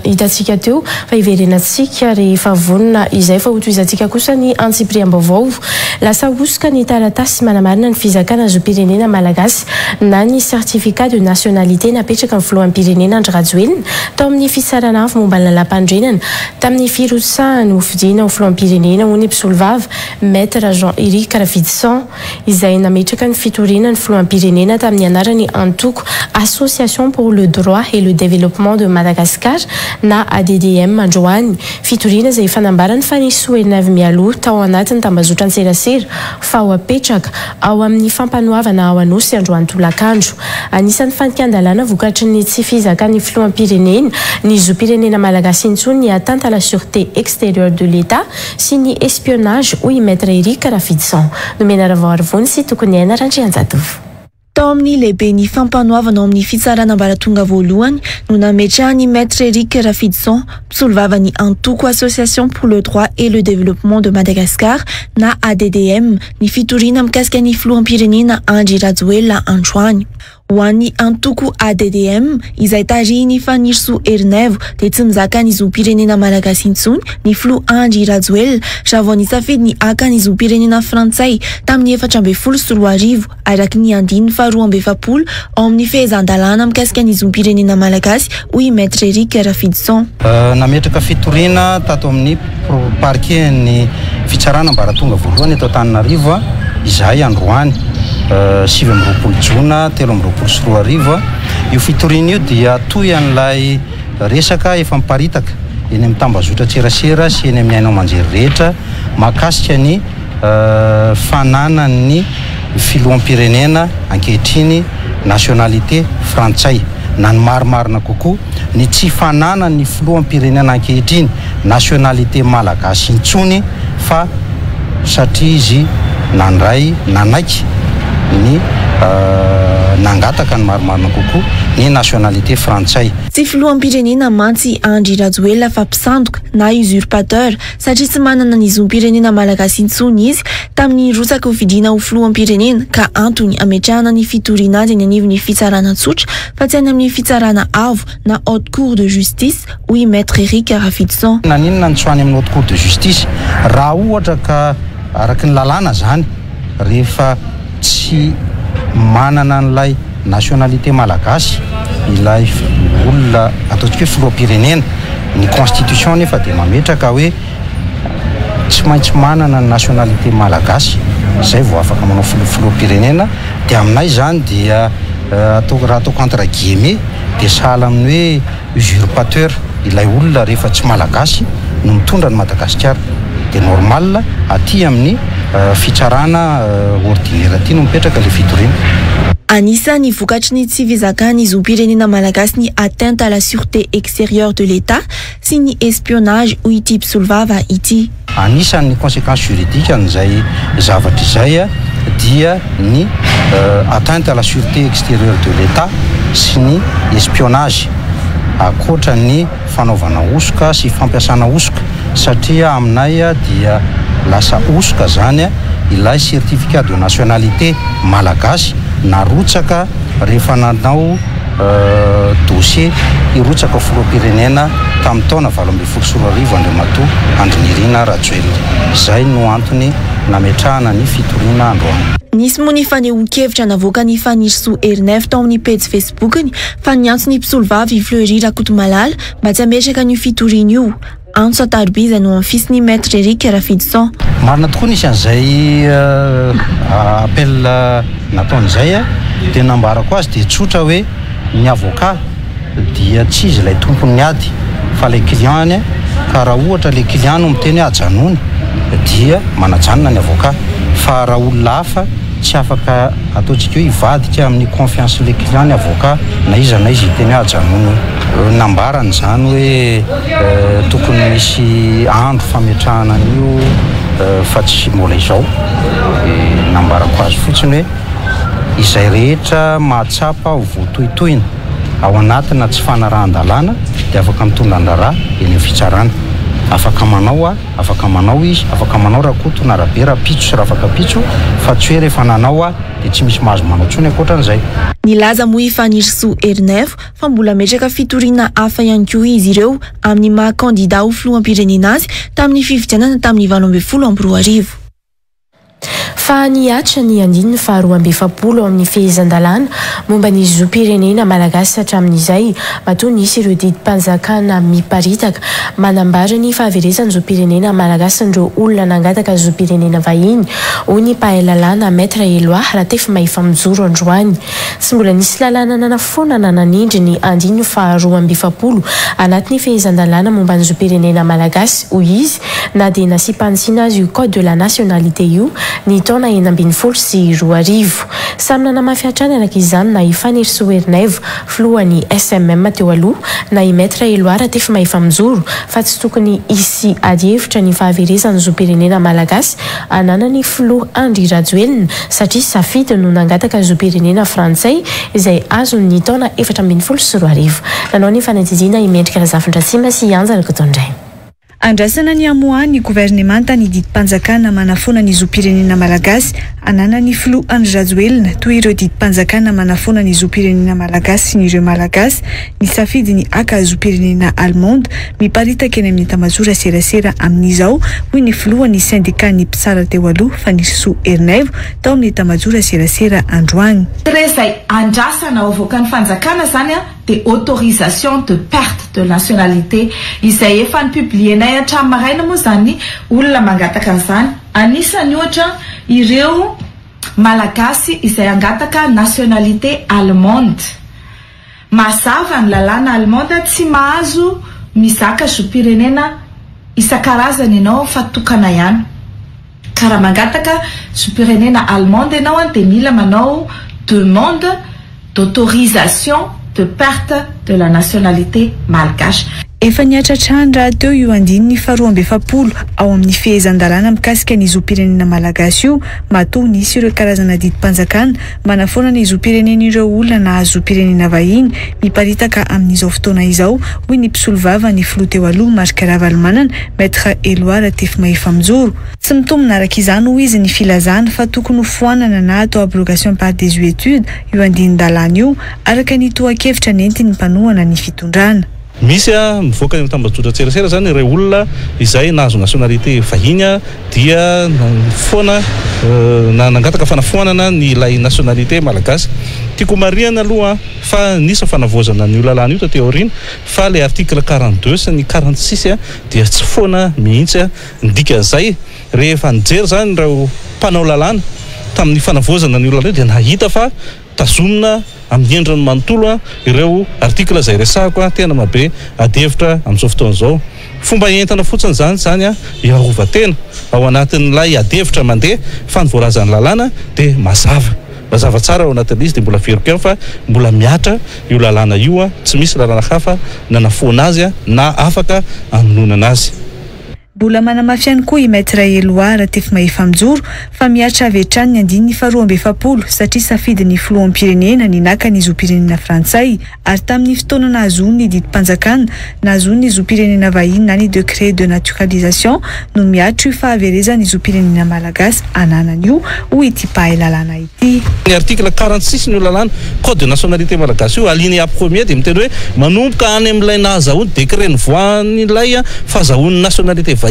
[SPEAKER 1] hitantsika teo fa hiverenantsika rehefa vonona izay fa hotohizantsika kosa ny antsipiriam-baovao. Lasa hosoka ny taratasy manamarina ny fizakana zom-pirenena malagasy na ny certificat de nationalité napetraka ny filoham-pirenena Andry Rajoelina tao amin'ny fitsarana avo momba ny lalàmpanorenana tamin'ny firotsahany hofidiana ho filoham-pirenena hoy ny mpisolovava Maître Jean Eric Ravidison, izay nametraka ny fitoriana ny filoham-pirenena tamin'ny anaran'ny antoko Association pour le droit et le développement de Madagascar na ADDM androany. Fitoriana izay efa nambarany fa nisohena avy mialoha tao anatin'ny tambazotran-tserasera fa ho apetraka ao amin'ny fampanoavana ao Anosy androany tolakandro. Anisan'ny fandikan-dalàna vokatry ny tsy fizakan'ny filoham-pirenena ny zom-pirenena malagasy intsony ny atteinte à la sûreté extérieure de l'Etat sy ny espionnage hoy i Maître Eric Rafidison. Nomena Ravaoarivony sy Tokoniaina Randrianjatovo.
[SPEAKER 2] Tao amin'ny lehiben'ny fampanoavana ao amin'ny fitsarana ambaratonga voalohany no nametrahan'i Maître Eric Rafidison, mpisolovavan'ny antoko Association pour le droit et le développement de Madagascar na ADDM, ny fitoriana mikasika ny filoham-pirenena Andry Rajoelina androany. Ho an'ny antoko ADDM, izay tarihin'i Fanirisoa Ernaivo, dia tsy mizaka ny zom-pirenena malagasy intsony ny filoha Andry Rajoelina raha vao nisafidy ny haka ny zom-pirenena frantsay tamin'ny 2014, araka ny andininy faha-42 ao amin'ny fehezan-dalàna mikasika ny zom-pirenena malagasy, hoy i Maître Eric Rafidison.
[SPEAKER 14] Nametraka fitoriana tato amin'ny parquet-n'ny fitsarana ambaratonga voalohany eto Antananarivo izahay androany. 29 jona 2023. Io fitoriana io dia toy an'ilay resaka efa miparitaka eny amin'ny tambazotran-tserasera sy eny amin'ny haino aman-jery rehetra mahakasika ny fananan'ny filoham-pirenena ankehitriny nationalité frantsay na ny marimarina kokoa ny tsy fananan'ny filoham-pirenena ankehitriny nationalité malagasy intsony fa satria izy nandray, nanaiky ny nangataka ny marimarina kokoa ny nationalité frantsay.
[SPEAKER 2] Tsy filoham-pirenena mantsy i Andry Rajoelina fa mpisandoka na usurpateur satria tsy manana ny zom-pirenena malagasy intsony izy tamin'ny nirotsaka ho fidiana ho filoham-pirenena ka antony ametrahana ny fitoriana azy eny anivon'ny fitsarana tsotra fa tsy any amin'ny fitsarana avo na haute cour de justice hoy i Maître Eric Rafidison.
[SPEAKER 14] Naninona no tsy ho any amin'ny haute cour de justice raha ohatra ka araka ny lalàna izany rehefa tsy manana an'ilay nationalité malagasy ilay olona ataontsika hoe filoham-pirenena, ny constitution nefa dia mametraka hoe tsy maintsy manana ny nationalité malagasy izay vao afaka manao filoham-pirenena dia aminay izany dia atao raha ataoko entre guillemets dia sahala amin'ny hoe usurpateur ilay olona rehefa tsy malagasy no mitondra an'i Madagasikara dia normal aty amin'ny fitsarana ordinaire aty no mipetraka ilay fitoriana.
[SPEAKER 2] Anisan'ny vokatry ny tsy fizakan'ny zom-pirenena malagasy ny atteinte à la sûreté extérieure de l'Etat sy ny espionnage, hoy ity mpisolovava ity.
[SPEAKER 14] Anisan'ny conséquences juridiques an'izay zavatra izay dia ny atteinte à la sûreté extérieure de l'Etat sy ny espionnage, ankoatra ny fanaovana hosoka sy fampiasana hosoka, satria aminay dia lasa hosoka izany ilay certificat de nationalité malagasy narotsaka rehefa nanao dossier hirotsaka ho filoham-pirenena tamin'ny taona 2018 Andriamatoa Andry Nirina Rajoelina. Izay no antony nametrahana ny fitoriana androany.
[SPEAKER 2] Nisy moa ny fanehoan-kevitra navoakan'i Fanirisoa Ernaivo tao amin'ny pejy Facebook-ny fa niantso ny mpisolovava i Fleury Rakotomalala mba tsy hametraka an'io fitoriana io. Antso an-taroby izay nohamafisin'i Maître Eric Rafidison.
[SPEAKER 14] Marina tokoa nisy an'izay appel nataony izay dia nambarako azy dia tsotra hoe ny avocat dia tsy izy ilay tompon'ny ady fa ilay client-ny ka raha ohatra ilay client no miteny hoe ajanony dia manajanona ny avocat fa raha olona hafa. tsy afaka ataontsika hoe hivadika amin'ny confiance le client ny avocat na iza na iza hiteny hoe ajanony io. Nambarany izany hoe tokony misy andro fametrahana an'io fa tsy mbola izao. Dia nambarako azy fotsiny hoe izay rehetra mahatsapa ho voatohitohina ao anatina tsy fanarahan-dalàna dia afaka mitondra ny raharaha eny amin'ny fitsarana. Afaka manao aho. Afaka manao izy, afaka manao Rakoto na Rabe rahampitso sy rafakampitso fa tsy hoe rehefa nanao aho dia tsy misy mahazo manao intsony ankoatran'izay.
[SPEAKER 2] Nilaza moa i Fanirisoa Ernaivo fa mbola hametraka fitoriana hafa ihany koa izy ireo amin'ny maha kandida ho filoham-pirenena azy tamin'ny fifidianana tamin'ny 2018.
[SPEAKER 1] Fa nihatra ny andininy faha 42 ao amin'ny fehezan-dalàna momba ny zom-pirenena malagasy hatramin'izay, matoa nisy ireo didim-panjakana miparitaka manambara ny fahaverezan'ny zom-pirenena malagasin'ireo olona nangataka zom-pirenena vahiny, hoy ny mpahay lalàna Maître Eloi Ratefimahefamijoro androany. Tsy mbola nisy lalàna nanafoana na nanindry ny andininy faha 42 anatin'ny fehezan-dalàna momba ny zom-pirenena malagasy, hoy izy, na dia nasiam-panitsiana aza io Code de la nationalité io ny taona 2016. Samy nanamafy hatrany araka izany na i Fanirisoa Ernaivo, filohan'ny SMM teo aloha, na i Maître Eloi Ratefimahefa-Mijoro fa tsy tokony hisy adihevitra ny fahaverezan'ny zom-pirenena malagasy ananan'ny filoha Andry Rajoelina satria safidy no nangataka zom-pirenena frantsay izay azony ny taona 2014. Nanao ny fanadihadiana i Mendrika Razafindratsima sy i Anja Rakotondraina.
[SPEAKER 2] Andrasana ny hamoahan'ny governemanta ny didim-panjakana manafoana ny zom-pirenena malagasy ananan'ny filoha Andry Rajoelina toy ireo didim-panjakana manafoana ny zom-pirenena malagasy sy ny ireo malagasy nisafidy ny haka zom-pirenena allemande miparitaka eny amin'ny tambajora serasera amin'izao, hoy ny filohan'ny sendikan'ny mpitsara teo aloha Fanirisoa Ernaivo tao amin'ny tambajora serasera androany.
[SPEAKER 15] Re izay andrasana ho avoakan'ny fanjakana izany dia autorisation de perte de nationalité izay efa ni-publier-nay hatramin'ny maraina moa izany olona mangataka an'izany, anisany ohatra ireo Malagasy izay hangataka nationalité allemande. Mazava ny lalàna allemande tsy mahazo mizaka zom-pirenena isan-karazany ianao fa tokana ihany. Ka raha mangataka zom-pirenena allemande ianao dia mila manao demande d'autorisation de perte de la nationalité malgache.
[SPEAKER 2] Efa nihatra hatrany rahateo io andininy faharoa amby efapolo ao amin'ny fehezan-dalàna mikasika ny zom-pirenena malagasy io, matoa nisy ireo karazana didim-panjakana manafoana ny zom-pirenen'ireo olona nahazo zom-pirenena vahiny miparitaka amin'izao fotoana izao, hoy ny mpisolovava ny filoha teo aloha Marc Ravalomanana, Maître Eloi Ratefimahefa-Mijoro. Tsy mitombina araka izany, hoy izy, ny filazana fa tokony ho foanana na atao abrogation par désuétude io andinin-dalàna io, araka ny tohan-kevitra nentin'ny mpanohana ny fitondrana.
[SPEAKER 16] Misy mivoaka any amin'ny tambajotran-tserasera izany ireo olona izay nahazo nationalité vahiny dia foana na nangataka fanafoanana ny ilay nationalité malagasy. Tiako homarihana aloha fa nisy ny fanavaozana an'io lalàna io taty aoriana fa ilay article 42 sy ny 46 dia tsy foana mihitsy. Ny dikan'izay rehefa nijery izany ireo mpanao lalàna tamin'ny fanavaozana an'io lalàna io dia nahita fa tazomina amin'ny endriny manontolo ireo article izay resahako tena mahabe adihevitra amin'izao fotoana izao. Fomba entina fotsiny izany izany hiarovan-tena ao anatin'ilay adihevitra mandeha fa ny voalazan'ny lalàna dia mazava. Mazava tsara ao anatin'ilay izy dia mbola averiko ihany fa mbola mihatra io lalàna io, tsy misy lalàna hafa nanafoana azy na afaka hanononana azy.
[SPEAKER 2] Mbola manamafy ihany koa i Maître Eloi Ratefimahefa-Mijoro fa mihatra avy hatrany ny andininy faharoa amby efapolo satria safidin'ny filoham-pirenena ny naka ny zom-pirenena frantsay ary tamin'ny fotoana nahazoany ny didim-panjakana nahazoany ny zom-pirenena vahiny na ny decret de naturalisation no mihatra io fahaverezan'ny zom-pirenena malagasy ananany io, hoy ity mpahay lalàna ity.
[SPEAKER 16] Ny article 46 ny io lalàna code de nationalité malagasy io, alinéa premier dia miteny hoe manomboka any amin'ilay nahazahoany décret nivoahan'ilay fahazahoany nationalité vahiny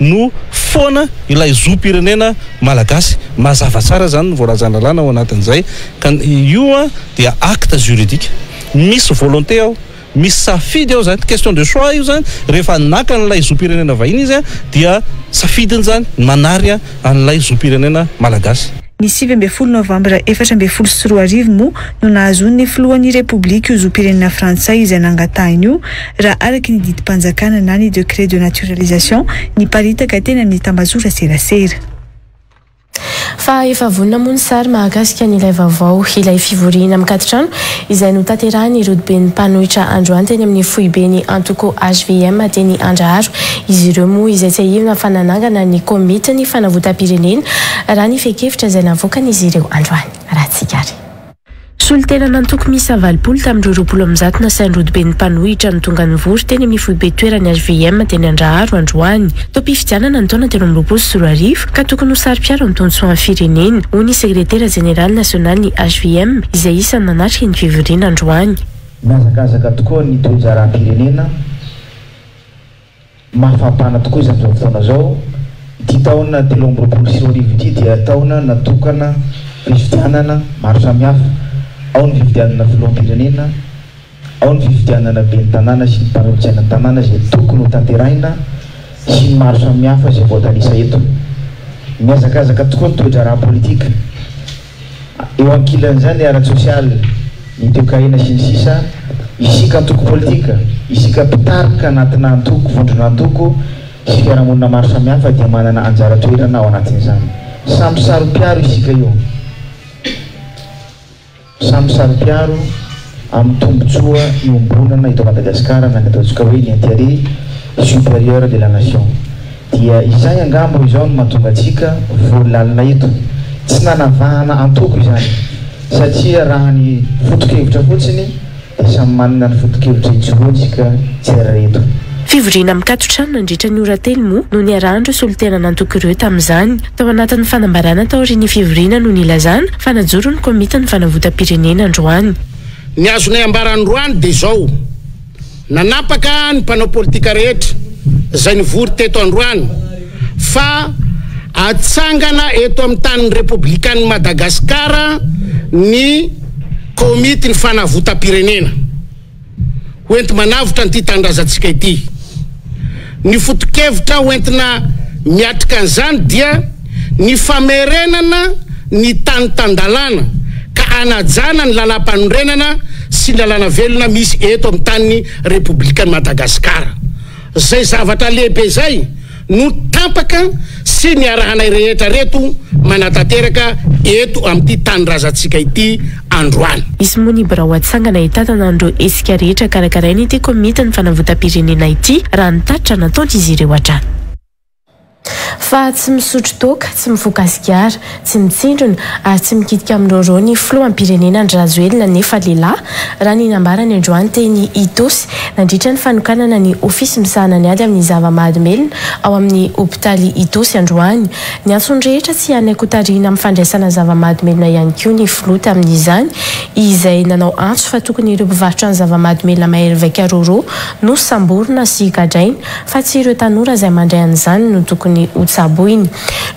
[SPEAKER 16] no foana ilay zom-pirenena malagasy. Mazava tsara izany ny voalazan'ny lalàna ao anatin'izay ka io dia acte juridique. Misy volonté ao. Misy safidy ao zany, question de choix io zany, rehefa naka an'ilay zom-pirenena vahiny izy dia safidiny zany ny manary an'ilay zom-pirenena malagasy.
[SPEAKER 2] Ny 19 novambra 2014 moa no nahazoan'ny filohan'ny Repoblika io zom-pirenena frantsay izay nangatahiny io, raha araka ny didim-panjakana na ny decret de naturalisation niparitaka teny amin'ny tambajotra serasera.
[SPEAKER 1] Fa efa vonona moa ny sary mahakasika an'ilay vaovao, ilay fivoriana mikati-trano izay notanterahin'ny rodoben'ny mpanohitra androany teny amin'ny foiben'ny antoko hvm teny Andraharo. Izy ireo moa izay tsiahivina fa nanangana ny komitin'ny fanavotam-pirenena raha ny fehin-kevitra izay navoakan'izy ireo androany. Raha tsikary. Solontenan'antoko miisa 80 tamin'ireo 120 nasain'ny rodoben'ny mpanohitra no tonga nivory teny amin'ny foibe toeran'ny hvm teny Andraharo androany. Taom-pifidianana ny taona 2023 ka tokony ho saro-piaro amin'ny tombontsoan'ny firenena, hoy ny sekretera jeneraly nasionalin'ny hvm izay isan'ny nanatrika ny fivoriana androany.
[SPEAKER 12] Mihazakazaka tokoa ny toe-draharaham-pirenena. Mafampana tokoa izy amin'izao fotoana izao. Ity taona 2023 ity dia taona natokana fifidianana maro samihafa. Ao ny fifidianana filoham-pirenena, ao ny fifidianana ben'ny tanàna sy ny mpanolotsainan'ny tanàna izay tokony ho tanterahina sy ny maro samihafa izay voatanisa eto. Mihazakazaka tokoa ny toe-draharaha politika. Eo ankilan'izany ny ara-tsosialy, ny toekarena sy ny sisa Isika antoko politika, isika mpitarika anatina antoko, vondrona antoko sy fiarahamonina maro samihafa dia manana anjara toerana ao anatin'izany. Samy saro-piaro isika io. Samy saro-piaro amin'ny tombontsoa iombonana eto Madagasikara na ny ataontsika hoe ny intérêt supérieur de la nation. Dia izay angamba izao no mahatonga antsika vory lalina eto. Tsy nanavahana antoko izany satria raha ny foto-kevitra fotsiny dia samy manana ny foto-kevitra ijoroany isika tsirairay eto.
[SPEAKER 1] Fivoriana mikaton-trano nandritra ny ora telo moa no niarahan'ireo solontenan'antoko ireo tamin'izany. Tao anatin'ny fanambarana taorian'ny fivoriana no nilazana fa najoro ny komitin'ny fanavotam-pirenena androany.
[SPEAKER 13] Ny azonay ambara androany dia izao. Nanapaka ny mpanao politika rehetra izay nivory teto androany fa atsangana eto amin'ny tanin'ny Repoblikan'i Madagasikara ny Komitin'ny Fanavotam-pirenena ho enti-manavotra an'ity tanindrazantsika ity. Ny foto-kevitra ho entina miatrika an'izany dia ny famerenana ny tany tan-dalàna ka hanajana ny lalàmpanorenana sy ny lalàna velona misy eto amin'ny tanin'ny Repoblikan'i Madagasikara. Izay zavatra lehibe izay no tapaka sy niarahanay rehetra reto manatanteraka eto amin'ity tanindrazantsika ity androany.
[SPEAKER 1] Hisy moa ny birao hatsangana hitantana an'ireo hetsika rehetra karakarain'ity komitin'ny fanavotam-pirenena ity raha ny tatitra nataon'izy ireo hatrany. Fa tsy misotro toaka, tsy mifoka sigara, tsy mitsindrona ary tsy mikitika amin'ny rôrô ny filoham-pirenena Andry Rajoelina nefa lehilahy, raha ny nambarany androany teny Itaosy nandritra ny fanokanana ny ofisy misahana ny ady amin'ny zava-mahadomelina ao amin'ny hopitaly Itaosy androany. Niantso ny rehetra tsy hanaiky hotarihina amin'ny fandraisana zava-mahadomelina ihany koa ny filoha tamin'izany izay nanao antso fa tokony ireo mpivarotra ny zava-mahadomelina mahery vaika rôrô no samborina sy gadraina fa tsy ireo tanora izay mandray an'izany no tokony hotsaboina.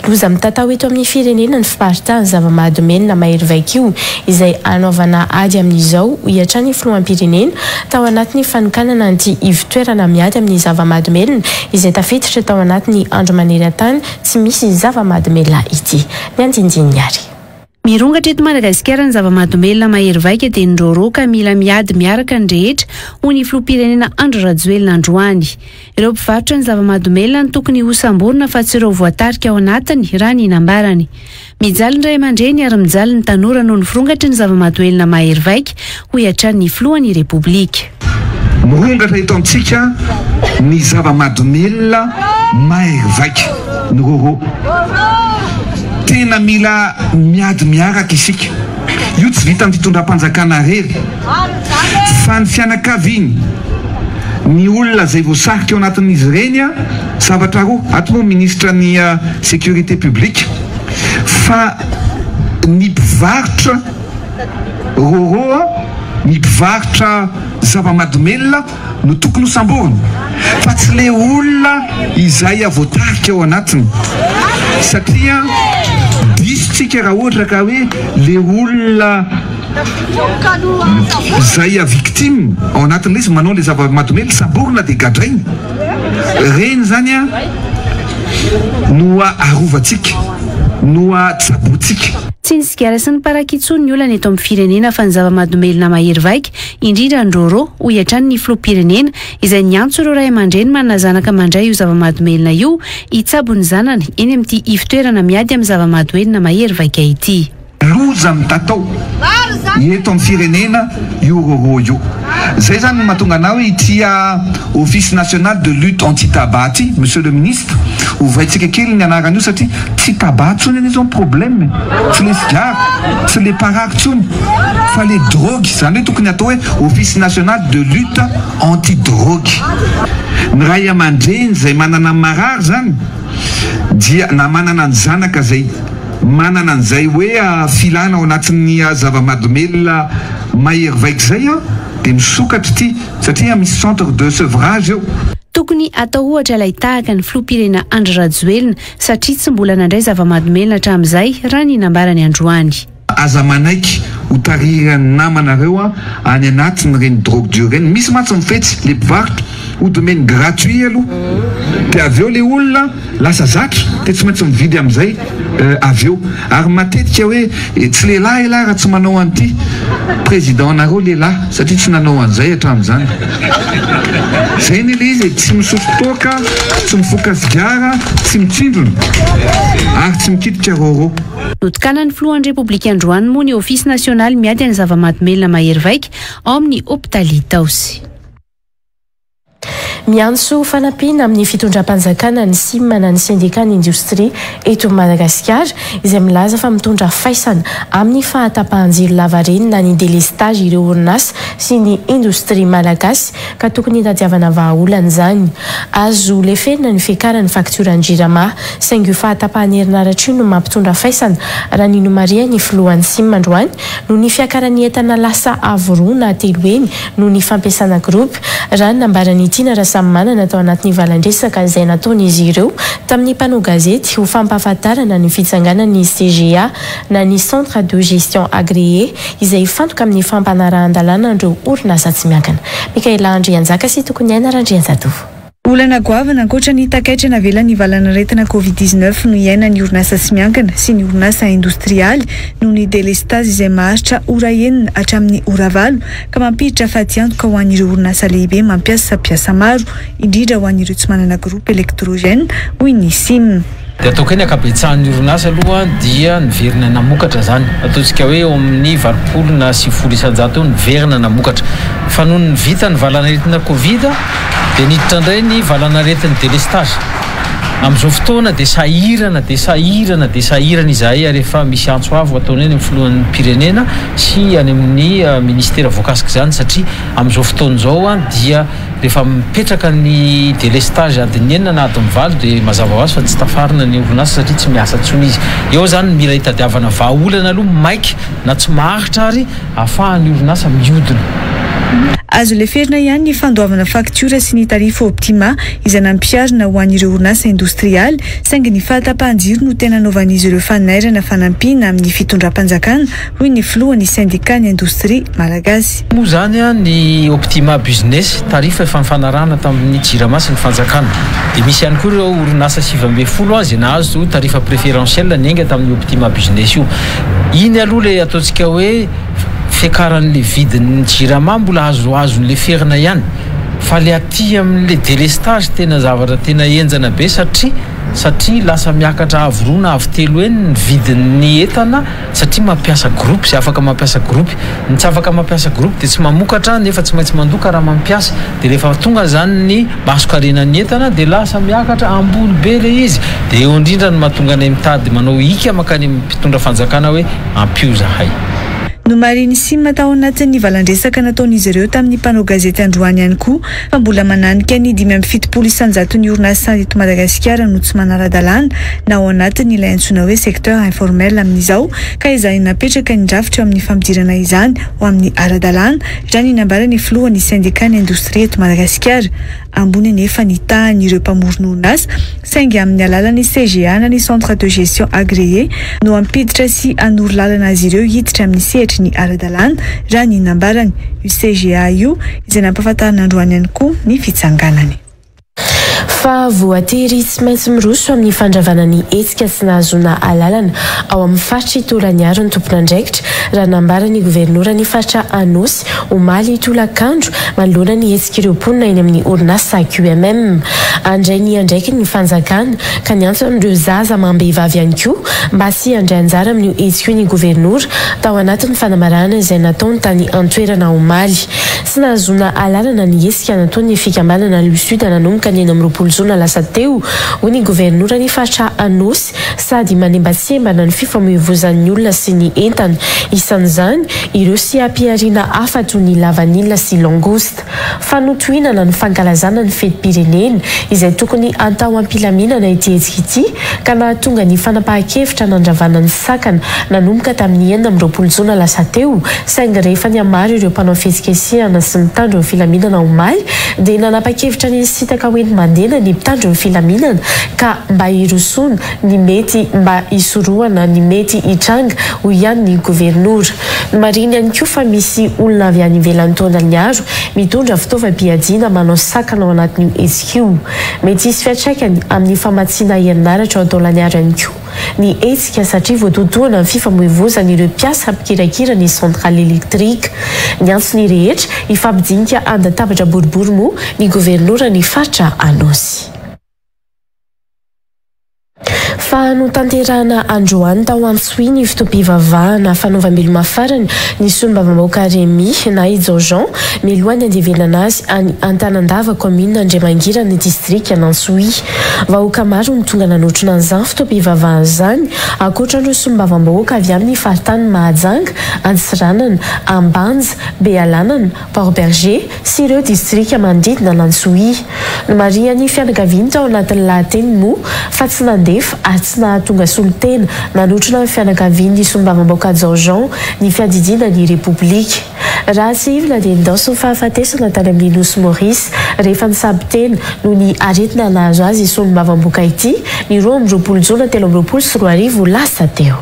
[SPEAKER 1] Loza mitatao eto amin'ny firenena ny fiparitahan'ny zava-mahadomelina mahery vaika io, izay hanaovana ady amin'izao, hoy hatrany ny filoham-pirenena, tao anatin'ny fanokanana an'ity ivon-toerana miady amin'ny zava-mahadomelina izay tafiditra tao anatin'ny andro maneran-tany tsy misy zava-mahadomelina ity. Ny andinindininy ary.
[SPEAKER 4] Mirongatra eto Madagasikara ny zava-mahadomelina mahery vaika dia ny rôrô ka mila miady miaraka ny rehetra, hoy ny filoham-pirenena Andry Rajoelina androany. Ireo mpivarotra ny zava-mahadomelina no tokony hosamborina fa tsy ireo voatarika ao anatiny, raha ny nambarany. Mijaly ny ray aman-dreny ary mijaly ny tanora noho ny firongatry ny zava-mahadoelina mahery vaika, hoy hatrany ny filohan'ny Repoblika.
[SPEAKER 17] Mirongatra eto amintsika ny zava-mahadomelina mahery vaika, ny rôrô. Tena mila miady miaraka isika. Io tsy vitan'ny fitondram-panjakana irery fa ny fianakaviany, ny olona izay voasarika ao anatin'izy ireny. Zavatra roa, ato moa minisitra ny sécurité publique fa ny mpivarotra Rôrô ny mpivarotra zava-mahadomelina no tokony ho samborina fa tsy le olona izay voatarika ao anatiny satria diso tsika raha ohatra ka hoe le olona izay victime ao anatin'ilay izy manao le zava-mahadomelina samborina dia gadraina reny zany a no arovantsika. no tsabointsika.
[SPEAKER 4] Tsy ny sigara sy ny paraky intsony ny olana eto amin'ny firenena fa ny zava-mahadomelina mahery vaika, indrindra ny rôrô, hoy hatrany ny filoham-pirenena izay niantso ireo ray aman-dreny manana zanaka mandray io zava-mahadomelina io hitsabo ny zanany eny amin'ity ivotoerana miady amin'ny zava-mahadoelina mahery vaika ity.
[SPEAKER 17] Loza mitatao eto amin'ny firenena io rôrô io. Zay zany no mahatonga anah hoe ity Office national de lutte anti tabac ity, Monsieur le Ministre, ovaintsika kely ny anaran'io satria tsy tabac tsony anie zao ny problème e, tsy le sigara, tsy le paraky tsony fa le drogue, zany hoe tokony atao hoe Office national de lutte anti drogue. Ny ray aman-dreny zay manana marary zany dia na manana ny zanaka zay manana an'izay hoe filana ao anatin'ny zava-mahadomelina mahery vaika izay dia misokatra ity satria misy centre de sevrage eo.
[SPEAKER 4] Tokony atao ohatra ilay tahaka ny filoham-pirenena Andry Rajoelina satria tsy mbola nandray zava-mahadomelina hatramin'izay raha ny nambarany androany.
[SPEAKER 17] Aza manaiky ho tarihan'ny namanareo any anatin'ireny drogue dure ireny, misy mantsy mifetsy le mpivarotra hody omeny gratuit aloha dia avy eo le olona lasa zatra dia tsy maintsy mividy amin'izay avy eo ary matetika hoe tsy lehilahy elah raha tsy manao an'ity président nareo lehilahy satria tsy nanao an'izay hatramin'izany zay anie le izy e tsy misotro toaka tsy mifoka sigara tsy mitsindrona ary tsy mikitika rôrô.
[SPEAKER 4] Notokanan'ny filohan'ny Repoblika androany moa ny Ofisy nasionaly miady ny zava-mahadomelina mahery vaika ao amin'ny hopitaly Itaosy.
[SPEAKER 1] Miantso fanampiana amin'ny fitondram-panjakana ny Sim na ny Sendikan'ny Indostria eto Madagasikara izay milaza fa mitondra faisana amin'ny fahatapahan-jiro lavareny na ny delestazy ireo orinasa sy ny indostria malagasy ka tokony hitadiavana vahaolana izany. Azo leferina ny fiakaran'ny faktioran'ny Jirama saingy io fahatapahan'ny herinaratra io no mampitondra faisana raha ny nomarihan'ny filohan'ny Sim androany noho ny fiakaran'ny entana lasa avo roa na telo heny noho ny fampiasana groupe, raha ny nambaran'i Tiana Rasamimanana tao anatin'ny valan-dresaka izay nataon'izy ireo tamin'ny mpanao gazety ho fampahafantarana ny fitsanganan'ny CGA na ny Centre de Gestion Agréé izay hifantoka amin'ny fampanarahan-dalàna an'ireo orinasa tsy miankina. Mikaela Andrianjaka sy Tokoniaina Randrianjatovo.
[SPEAKER 2] Olana goavana ankoatra ny takaitra navelan'ny valanaretina Covid 19 no iainan'ny orinasa tsy miankina sy ny orinasa indostrialy noho ny delestazy izay maharitra ora enina hatramin'ny ora valo ka mampiditra fatiantoka ho an'ireo orinasa lehibe mampiasa mpiasa maro, indrindra ho an'ireo tsy manana groupe électrogène, hoy ny Sim.
[SPEAKER 18] Dia ataoko hoe ny ankabetsahan'ny orinasa aloha dia niverina namokatra izany. Ataontsika hoe eo amin'ny 80 na 90 isan-jato eo niverina namokatra. Fa nony vita ny valanaretina Covid dia niditra indray ny valanaretin'ny délestage. Amin'izao fotoana dia sahirana dia sahirana dia sahirana izahay ary efa misy antso avo ataonay any amin'ny filohan'ny pirenena sy any amin'ny ministera voakasik'izany satria amin'izao fotoana izao dia Rehefa mipetraka ny délestage adin'ny enina na adin'ny valo dia mazava ho azy fa tsy tafarina ny orinasa satria tsy miasa intsony izy. Eo izany no mila hitadiavana vahaolana aloha maika na tsy maharitra ary ahafahan'ny orinasa mihodina.
[SPEAKER 2] Azo leferina ihany ny fandoavana faktiora sy ny tarifo Optima izay nampiharina ho an'ireo orinasa indostrialy saingy ny fahatapahan-jiro no tena anaovan'izy ireo fanairana fanampiana amin'ny fitondram-panjakana hoy ny filohan'ny sendikan'ny indostria malagasy.
[SPEAKER 18] Moa izany ny Optima Business, tarif efa nifanarahana tamin'ny Jirama sy ny fanjakana. Dia misy ihany koa ireo orinasa 19 izay nahazo tarif préférentiel niainga tamin'io Optima Business io. Iny aloha ilay ataontsika hoe fiakaran'ilay vidin'ny Jirama mbola azoazo leferina ihany fa ilay aty amin'ilay délestage tena zavatra tena henjana be satria satria lasa miakatra avo roa na avo telo heny ny vidin'ny entana satria mampiasa groupe izay afaka mampiasa groupe, ny tsy afaka mampiasa groupe dia tsy mamokatra nefa tsy maintsy mandoa ka raha mampiasa dia rehefa tonga izany ny masonkarenan'ny entana dia lasa miakatra ambony be ilay izy dia eo indrindra no mahatonga anay mitady manao hika mankany amin'ny mpitondra fanjakana hoe ampio zahay.
[SPEAKER 2] Nomarihin'ny Sim tao anatin'ny valandresaka nataon'izy ireo tamin'ny mpanao gazety androany ihany koa fa mbola mananika ny 75 isan-jaton'ny orinasa eto Madagasikara no tsy manara-dalàna na ao anatin'ilay antsoina hoe secteur informel amin'izao ka ezahina apetraka ny rafitra eo amin'ny fampidirana izany ho amin'ny ara-dalàna, raha ny nambaran'ny filohan'ny sendikan'ny indostria eto Madagasikara. Ambony anefa ny tahan'ireo mpamorona orinasa saingy amin'ny alalan'ny CGA na ny Centre de Gestion Agréé no hampiditra sy hanoro lalana azy ireo hiditra amin'ny sehatry ny ara-dalàna, raha ny nambarany. Io CGA io izay nampahafantarina androany ihany koa ny fitsanganany.
[SPEAKER 1] Fa voatery tsy maintsy miroso amin'ny fandravana ny hetsika tsy nahazoana alalana ao amin'ny faritr'i Tolagnaro ny tompon'andraikitra, raha nambaran'ny governoran'ny faritra Anôsy omaly tolakandro manoloana ny hetsik'ireo mponina eny amin'ny orinasa QMM. Handray ny andraikiny ny fanjakana ka niantso an'ireo zaza amam-behivavy ihany koa mba tsy handray anjara amin'io hetsika io ny governora tao anatin'ny fanamarahana izay nataony tany an-toerana omaly. Tsy nahazoana alalana ny hetsika nataon'ny fikambanana Lusud nanomboka ny 26 jona lasa teo, hoy ny governoran'ny faritra Anôsy, sady manembatsembana ny fifamoivozan'ny olona sy ny entana. Isan'izany ireo seha-pihariana hafa toy ny lavanila sy langouste. Fanotohinana ny fankalazana ny fetim-pirenena izay tokony hatao am-pilaminana ity hetsika ity ka nahatonga ny fanapahan-kevitra nandravana ny sakana nanomboka tamin'ny 26 jona lasa teo saingy rehefa nihamaro ireo mpanao fihetsiketsehana sy mitandro ny filaminana omaly dia nanapa-kevitra ny hisintaka ho enti-mandena ny mpitandro ny filaminana ka mba hirosoana ny mety mba hisorohana ny mety hitranga hoy ihany ny governora. Nomarihiny ihany koa fa misy olona avy any ivelan'ny Taolagnaro mitondra fitaovam-piadiana manao sakana ao anatin'io hetsika io. Mety hisy fiantraikany amin'ny famatsiana herinaratra ao Taolagnaro ihany koa ny hetsika satria voatotohana ny fifamoivozan'ireo mpiasa mpikirakira ny centrale électrique. Niantso ny rehetra hifampidinika an-databatra boribory moa ny governoran'ny faritra Anôsy. Fa notanterahana androany tao Antsohihy ny fotoam-pivavahana fanaovam-beloma farany ny solombavambahoaka Rémi na i Jao Jean mialohan'ny handevenana azy any Antanandava kaominina Andriamangirana distrikan'Antsohihy. Vahoaka maro no tonga nanotrona an'izany fotoam-pivavahana izany, ankoatra ireo solombavambahoaka avy amin'ny faritanin'i Mahajanga, Antsiranana, Ambanja, Bealanana, Port Bergé sy ireo distrika manodidina an'Antsohihy. Nomarihan'ny fianakaviany tao anatin'ny lahateniny moa fa tsy nandefa ary tsy nahatonga solontena nanotrona ny fianakavian'ny solombavambahoaka Jao Jean ny fiadidiana ny Repoblika. Raha tsiahivina dia nindaosin'ny fahafatesana tany amin'ny Nosy Maurice rehefa nisabo tena noho ny aretina nahazo azy solombavamboka ity ny 22 jona 2023 lasa teo.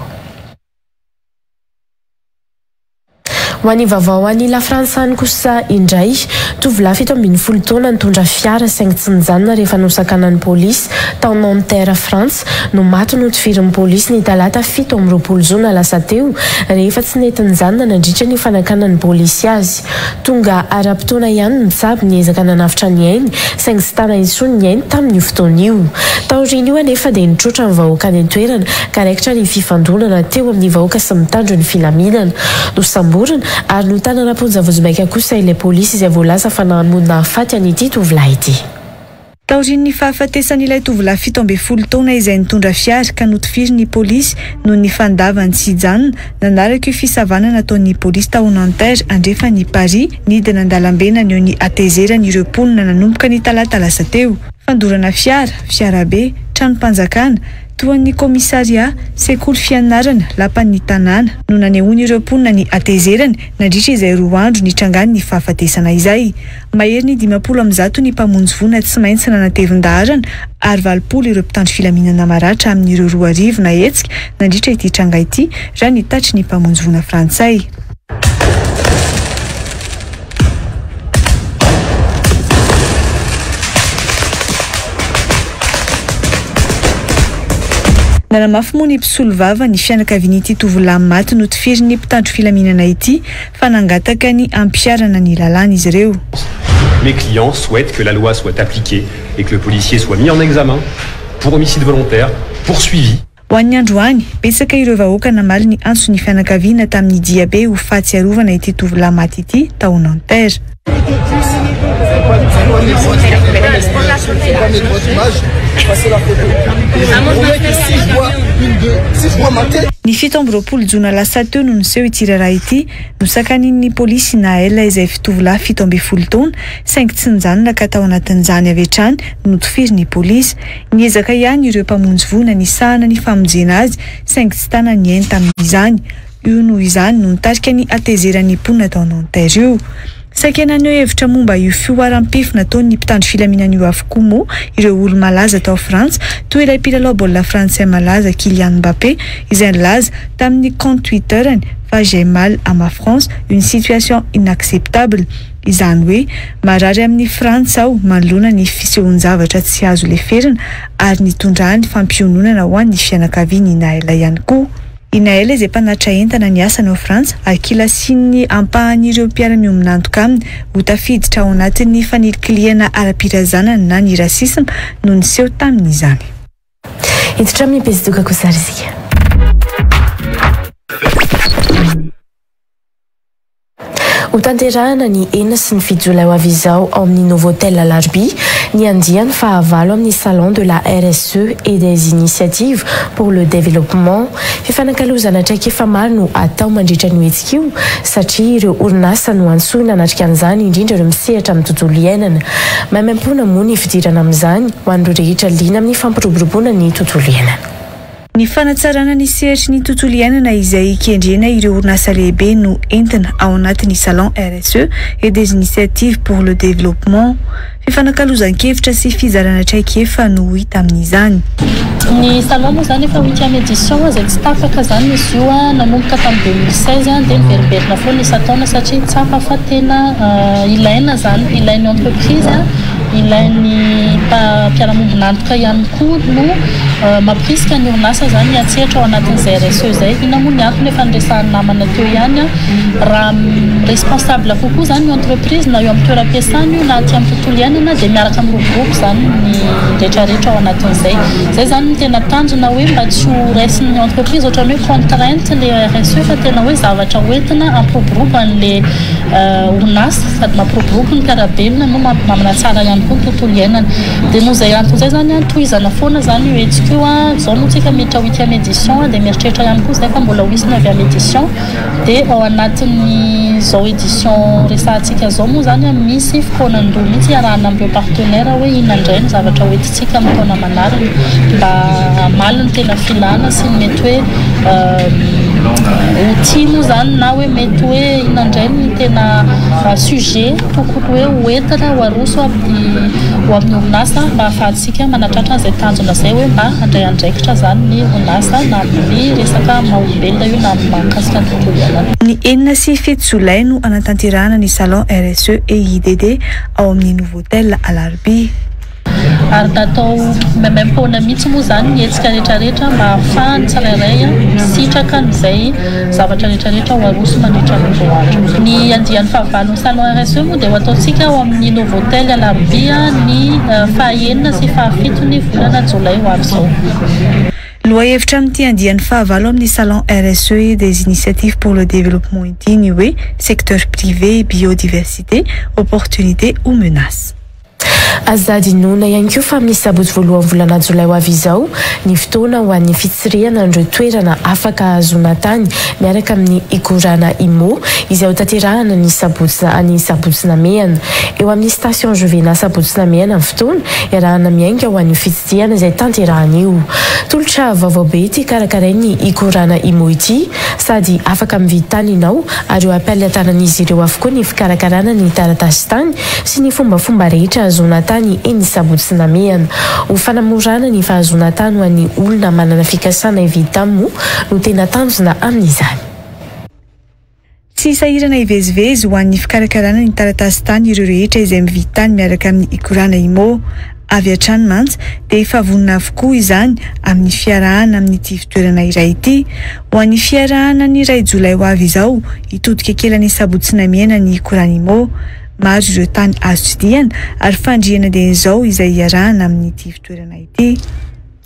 [SPEAKER 1] Ho an'ny vaovao any Lafrantsa any kosa indray, tovolahy 17 taona nitondra fiara saingy tsy nijanona rehefa nosakanan'ny polisy tao Nanterre Frantsa no maty notifirin'ny polisy ny talata 27 jona lasa teo rehefa tsy nety nijanona nandritra ny fanakanan'ny polisy azy. Tonga ara-potoana ihany ny mpitsabo niezaka nanavotra ny ainy saingy tsy tana intsony ny ainy tamin'io fotoana io. Taorian'io anefa dia nitroatra ny vahoaka any an-toerana ka raikitra ny fifandonana teo amin'ny vahoaka sy mitandro ny filaminana. Nosamborina ary notanana am-ponja vonjimaika kosa ilay polisy izay voalaza fa namono nahafaty an'ity tovolahy ity.
[SPEAKER 2] Taorian'ny fahafatesan'ilay tovolahy 17 taona izay nitondra fiara ka notifirin'ny polisy noho ny fandavany tsy hijanona nanaraka io fisavana nataon'ny polisy tao Nanterre andrefan'i Paris, nidina an-dalambe naneho ny hatezerany ireo mponina nanomboka ny talata lasa teo. Fandorana fiara, fiarabe, tranom-panjakana, toa ny kaomisarià, sekoly fianarana, lapan'ny tanàna, no nanehoan'ireo mponina ny hatezerany nandritra izay roa andro nitrangan'ny fahafatesana izay. Mahery ny 150 ny mpamonjy voina tsy maintsy nanatevin-daharana ary 80 ireo mpitandro filaminana maratra amin'ireo 2000 nahetsika nandritra ity tranga ity, raha ny tatry ny mpamonjy voina frantsay. Nanamafy moa ny mpisolovava ny fianakavian'ity tovolahy maty notifirin'ny mpitandro filaminana ity fa nangataka ny hampiharana ny lalàna izy ireo.
[SPEAKER 19] Mes clients souhaitent que la loi soit appliquée et que le policier soit mis en examen pour homicide volontaire, poursuivi.
[SPEAKER 2] Ho an'ny androany, betsaka ireo vahoaka namaly ny antson'ny fianakaviana tamin'ny diabe ho fahatsiarovana ity tovolahy maty ity tao Nanterre. Ny 27 jona lasa teo no niseho ity raharaha ity, nosakanin'ny polisy Naël izay tovolahy 17 taona, saingy tsy nijanona ka tao anatin'izany avy hatrany notifirin'ny polisy. Niezaka ihany ireo mpamonjy voina nisahana ny famonjena azy saingy tsy tana ny ainy tamin'izany. Io noho izany no nitarika ny hatezeran'ny mponina tao Nanterre io. Saika naneho hevitra momba io fihoaram-pefy nataon'ny mpitandro filaminana io avokoa moa ireo olo-malaza tao Frantsa, toy ilay mpilalao baolina frantsay malaza Kylian Mbappé izay nilaza tamin'ny kaonty Twitter-ny fa j'ai mal à ma France, une situation inacceptable. Izany hoe marary amin'i Frantsa aho manoloana ny fisehoan-javatra tsy azo leferina ary nitondrany fampiononana ho an'ny fianakavian'i Naël ihany koa. I Naël izay mpanatitra entana niasany ao Frantsa ary kilasian'ny ampahan'ireo mpiara-miombon'antoka aminy ho tafiditra ao anatin'ny fanilikilihana ara-pirazanana na ny rasisma no niseho tamin'izany.
[SPEAKER 1] Hiditra amin'ny pejy doka kosa ary isika. Hotanterahana ny enina sy ny fito jolay ho avy izao ao amin'ny Novotel Alarobia ny andiany fahavalo amin'ny Salon de la RSE et des initiatives pour le développement. Fifanakalozana traikefa maro no atao mandritra an'io hetsika io satria ireo orinasa no antsoina hanatrika an'izany indrindra ireo misehatra amin'ny tontolo iainana. Maimaimpoana moa ny fidirana amin'izany ho an'ireo rehetra liana amin'ny fampiroboroboana ny tontolo iainana.
[SPEAKER 2] Ny fanatsarana ny sehatry ny tontolo iainana izay ikendrena ireo orinasa lehibe no entina ao anatin'ny Salon RSE et des initiatives pour le développement. Fifanakalozan-kevitra sy fizarana traikefa no ho hita amin'izany.
[SPEAKER 20] Ny salon moa izany efa huitième édition izay tsy tapaka izany izy io nanomboka tamin'ny 2016 dia miverimberina foana isan-taona satria tsapa fa tena ilaina izany, ilain'ny entreprise. Ilain'ny mpiara-mombon'antoka ihany koa no mampirisika ny orinasa izany hiantsehatra ao anatin'izay RSE izay. Inona moa ny antony efa niresahan'ny namana teo ihany, raha responsable kokoa izany ny entreprise na eo amin'ny toeram-piasana io na aty amin'ny tontolo iainana dia miaraka miroborobo izany ny rehetrarehetra ao anatin'izay. Izay izany no tena tanjona hoe mba tsy ho raisin'ny entreprise ohatran'ny hoe contrainte ilay RSE fa tena hoe zavatra hoentina hampiroborobo an'ilay orinasa sady mampiroborobo ny mpiara-belona no manatsara ihany koa ny tontolo iainana. Dia noho izay antony izay izany an, tohizana foana izany io hetsika io an, izao moa tsika miditra huitième édition dia mieritreritra ihany koa izahay fa mbola ho hisy neuvième édition dia ao anatin'izao édition resahantsika izao moa izany an, misy fikaonandoha mihitsy iarahana amin'ireo partenaires hoe inona indray no zavatra hoentintsika amin'ny taona manaraka mba hamaly ny tena filana sy ny mety hoe outil moa izany na hoe mety hoe inona indray ny tena sujet tokony hoe ho entina ho aroso amin'ny ho amin'ny orinasa mba ahafahantsika manatratra an'izay tanjona izay hoe mba handray andraikitra izany ny orinasa na amin'ny resaka maha olombelona io na amin'ny mahakasika ny tontolo iainana.
[SPEAKER 2] Ny 6 sy 7 jolay no hanatanterahana ny Salon RSE et IDD ao amin'ny Novotel Alarobia.
[SPEAKER 20] Ary natao maimaimpoana mihitsy moa izany ny hetsika rehetrarehetra mba hahafahan'ny tsirairay misitraka an'izay zavatra rehetrarehetra ho aroso mandritra ny roa andro. Ny andiany fahavalon'ny Salon RSE moa dia ho ataontsika ao amin'ny Novotel Alarobia ny faha enina sy faha fito ny volana jolay ho avy izao.
[SPEAKER 2] Lohahevitra amin'ity andiany fahavalo amin'ny Salon RSE et des initiatives pour le développement ity ny hoe Secteur privé et biodiversité, opportunité ou menace.
[SPEAKER 1] Aza adinoina ihany koa fa amin'ny sabotsy voalohan'ny volana jolay ho avy izao ny fotoana ho an'ny fitsirihana an'ireo toerana afaka ahazoana tany miaraka amin'ny Ikorana Imo izay hotanterahana ny sabotsy any Sabotsy Namehana. Eo amin'ny Station Jovena Sabotsy Namehana ny fotoana iarahana miainga ho an'io fitsidihana izay tanterahana io. Tolotra vaovao be ity karakarain'ny Ikorana Imo ity sady afaka mividy tany ianao ary eo am-pelatanan'izy ireo avokoa ny fikarakarana ny taratasin-tany sy ny fombafomba rehetra ahazoana tany eny Sabotsy Namehana. Ho fanamorana ny fahazoana tany ho an'ny olona manana fikasana hividy tany moa no tena tanjona amin'izany.
[SPEAKER 2] Tsy sahirana hivezivezy ho an'ny fikarakarana ny taratasin-tany ireo rehetra izay mividy tany miaraka amin'ny Ikorana Imo. Avy hatrany mantsy dia efa vonona avokoa izany amin'ny fiarahana amin'ity ivontoerana iray ity. Ho an'ny fiarahana ny iray jolay ho avy izao, hitodika kely any Sabotsy Namehana ny Ikoranimo. Maro ireo tany azo tsidihana ary fandrihana dia izao izay iarahana amin'ity ivontoerana ity.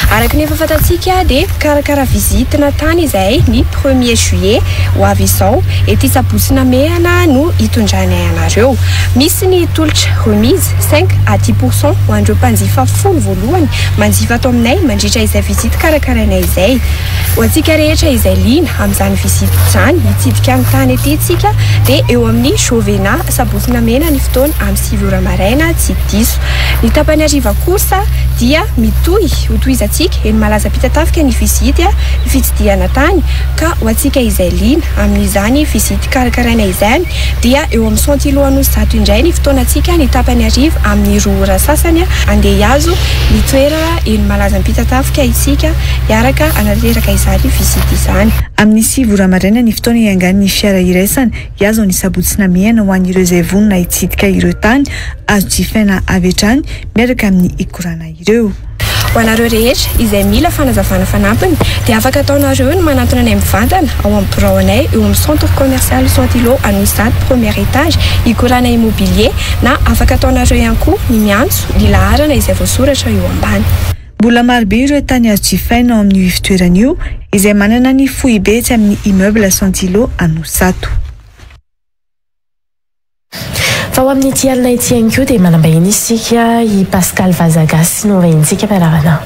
[SPEAKER 21] Araka ny efa fantatsika dia mpikarakara visite na tany izahay ny premier juillet ho avy izao ety Sabotsy Namehana no hitondranay anareo. Misy ny tolotra remise cinq à dix pour cent ho an'ireo mpanjifa folo voalohany manjifa ato aminay mandritra izay visite karakarainay izay. Ho antsika rehetra izay liana amin'izany visite izany hitsidika ny tany ety isika dia eo amin'ny Jovena Sabotsy Namehana ny fotoana amin'ny sivy ora maraina tsy diso. Ny tapany hariva kosa dia mitohy hotohizantsika. antsika eny Malaza Ampitatafika ny visite, ny fitsidihana tany ka ho antsika izay liana amin'izany visite karakaraina izany dia eo amin'ny Santilo Anosizato indray ny fotoanantsika ny tapany hariva amin'ny roa ora sasany andeha hihazo ny toerana eny Malaza Ampitatafika isika hiaraka hanatanteraka izany visite izany.
[SPEAKER 2] Amin'ny sivy ora maraina ny fotoana hiangan'ny fiara iraisana hihazo ny Sabotsy Namehana ho an'ireo izay vonona hitsidika ireo tany azo jifaina avy hatrany miaraka amin'ny ikorana ireo.
[SPEAKER 21] Ho anareo rehetra izay mila fanazavana fanampiny dia afaka ataonareo ny manantona anay mivantana ao amin'ny biraonay eo amin'ny Centre Commercial Santilo Anosizato premier étage Ikorana Immobilier na afaka ataonareo ihany koa ny miantso ny laharana izay voasoratra eo ambany.
[SPEAKER 2] Mbola marobe ireo tany azo jifaina ao amin'io ivotoerana io izay manana ny foibe etsy amin'ny Immeuble Santilo Anosizato.
[SPEAKER 1] Fa ho amin'ity alina ity ihany koa dia manam-bahiny isika, i Pascal Vazagasy no vahinintsika. Miarahaba anao.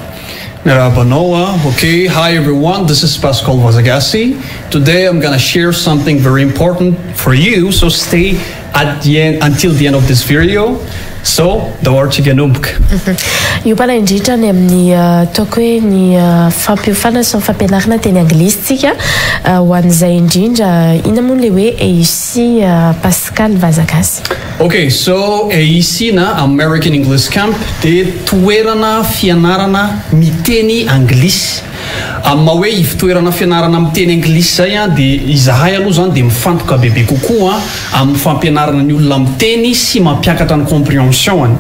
[SPEAKER 3] Miarahaba anao a. Ok, hi everyone, this is Pascal Vazagasy. Today I'm gonna share something very important for you, so stay at the end, until the end of this video. So, ndao ary tsika hanomboka.
[SPEAKER 1] Hiompana indrindra any amin'ny ataoko hoe ny fampiofanana sy ny fampianarana teny anglisy tsika. Ho an'izay indrindra, inona moa ilay hoe AEC Pascal Vazagasy?
[SPEAKER 3] Ok, so AEC na American English Camp dia toerana fianarana miteny anglisy. Amin'ny maha hoe ivotoerana fianarana miteny anglisy izay dia izahay aloha izany dia mifantoka bebe kokoa amin'ny fampianarana ny olona miteny sy mampiakatra ny comprehension-ny.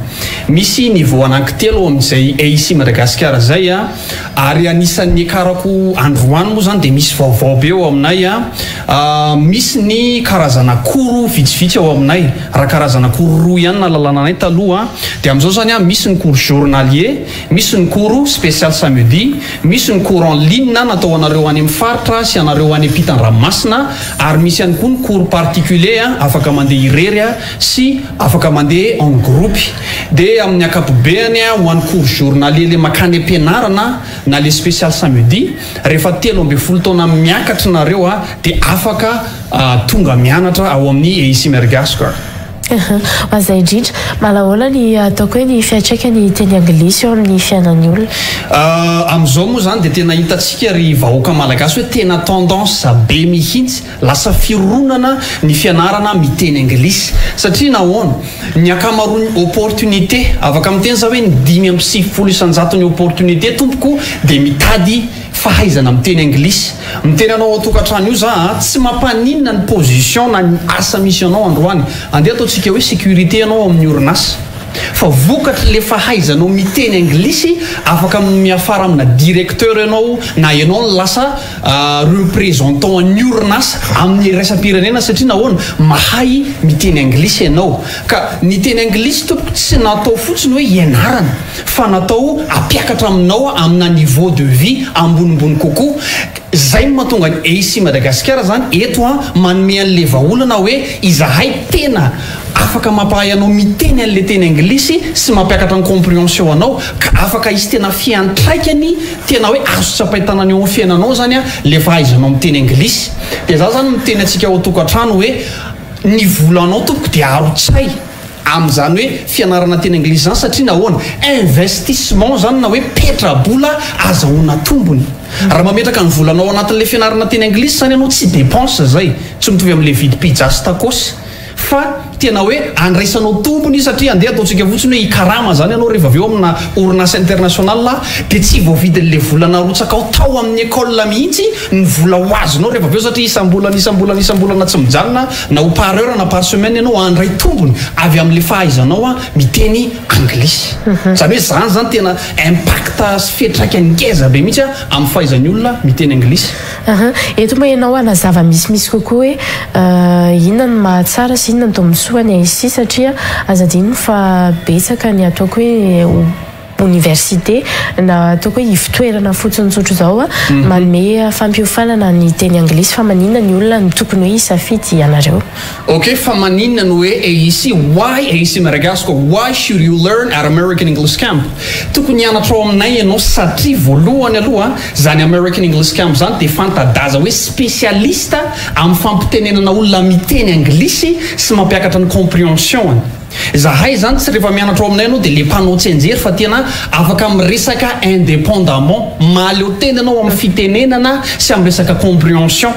[SPEAKER 3] Misy niveau anankitelo ao amin'izay AIC Madagasikara izay ary anisan'ny niakarako androany moa izany dia misy vaovao be ao aminay. Misy ny karazana cours vitsivitsy ao aminay. Raha karazana cours roa ihany nahalalana anay taloha dia amin'izao izany misy ny cours journalier, Misy ny cours spécial samedi, misy ny cours en ligne natao ho anareo any amin'ny faritra sy anareo any ampitan-dranomasina ary misy ihany koa ny cours particulier afaka mandeha irery sy afaka mandeha en groupe. Dia amin'ny ankapobeany ho an'ny cours journalier le makany am-pianarana na le spécial samedi, rehefa 13 taona miakatra nareo dia afaka tonga mianatra ao amin'ny EIC Madagascar.
[SPEAKER 1] Mazay indrindra. Manahoana ny ataoko hoe ny fiantraikan'ny teny anglisy eo amin'ny fiainan'ny olona?
[SPEAKER 3] Amin'izao moa izany dia tena hitantsika ry vahoaka malagasy hoe tena tendance be mihitsy, lasa fironana ny fianarana miteny anglisy. Satria nahoana? Ny ankamaroan'ny opportunité, afaka miteny za hoe ny 95 isan-jaton'ny opportunité tompoko dia mitady fahaizana miteny anglisy. Miteny anao ao an-tokantrano io za a, tsy mampaninona ny position na ny asa misy anao androany. Andeha ataontsika hoe sécurité ianao ao amin'ny orinasa. Fa vokatry le fahaizanao miteny anglisy afaka miafara amina directeur ianao na ianao no lasa représentant an'ny orinasa amin'ny iraisam-pirenena satria nahoana? Mahay miteny anglisy ianao. Ka ny teny anglisy tompoko tsy natao fotsiny hoe hianarana. fa natao hampiakatra aminao amina niveau de vie ambonimbony kokoa, zay no mahatonga ny AC Madagasikara zany eto an manome anle vahaolana hoe izahay tena afaka mampahay anao miteny anle teny anglisy sy mampiakatra ny comprehension anao ka afaka hisy tena fiantraikany tena hoe azo tsapain-tanana eo amin'ny fiainanao zany an le fahaizanao miteny anglisy, de za zany miteny antsika ao an-tokantrano hoe ny volanao tompoko de arotsay. Amin'izany hoe fianarana teny anglisy izany satria nahoana? Investissement izany na hoe petra-bola azahoana tombony. Raha mametraka ny volanao ao anatin'ilay fianarana teny anglisy izany ianao tsy dépense izay, tsy mitovy amin'ilay vidy pizza sy tacos fa tena hoe andraisanao tombony io satria andeha ataontsika fotsiny hoe hikarama izany ianao rehefa avy eo amina orinasa international dia tsy voavidin'ilay vola narotsakao tao amin'ny école mihitsy ny vola ho azonao rehefa avy eo satria isam-bolana isam-bolana isam-bolana tsy mijanona na ho par heure na par semaine ianao handray tombony avy amin'ilay fahaizanao miteny anglisy. Izany hoe izany izany tena impact sy fiantraikany ngeza be mihitsy amin'ny fahaizan'ny olona miteny anglisy.
[SPEAKER 1] Eto moa ianao hanazava misimisy kokoa hoe inona no mahatsara sy inona no tombontsoa ny AIC satria aza adino fa betsaka ny ataoko hoe oniversite na ataoko hoe ivotoerana fotsiny tsotra izao manome fampiofanana ny teny anglisy fa maninona ny olona no tokony hoe hisafidy ianareo?
[SPEAKER 3] Ok fa maninona no hoe AEC? Why AEC Madagascar? Why should you learn at American English Camp? Tokony hianatra ao aminay ianao satria voalohany aloha izany American English Camp izany dia fanta-daza hoe spécialiste amin'ny fampitenenana olona miteny anglisy sy mampiakatra ny comprehension-ny. Zahay zany tsy rehefa mianatra ao aminay ianao dia le mpanao tsianjery fa tena afaka miresaka indépendamment, mahaleo tena ianao amin'ny fitenenana sy amin'ny resaka comprehension.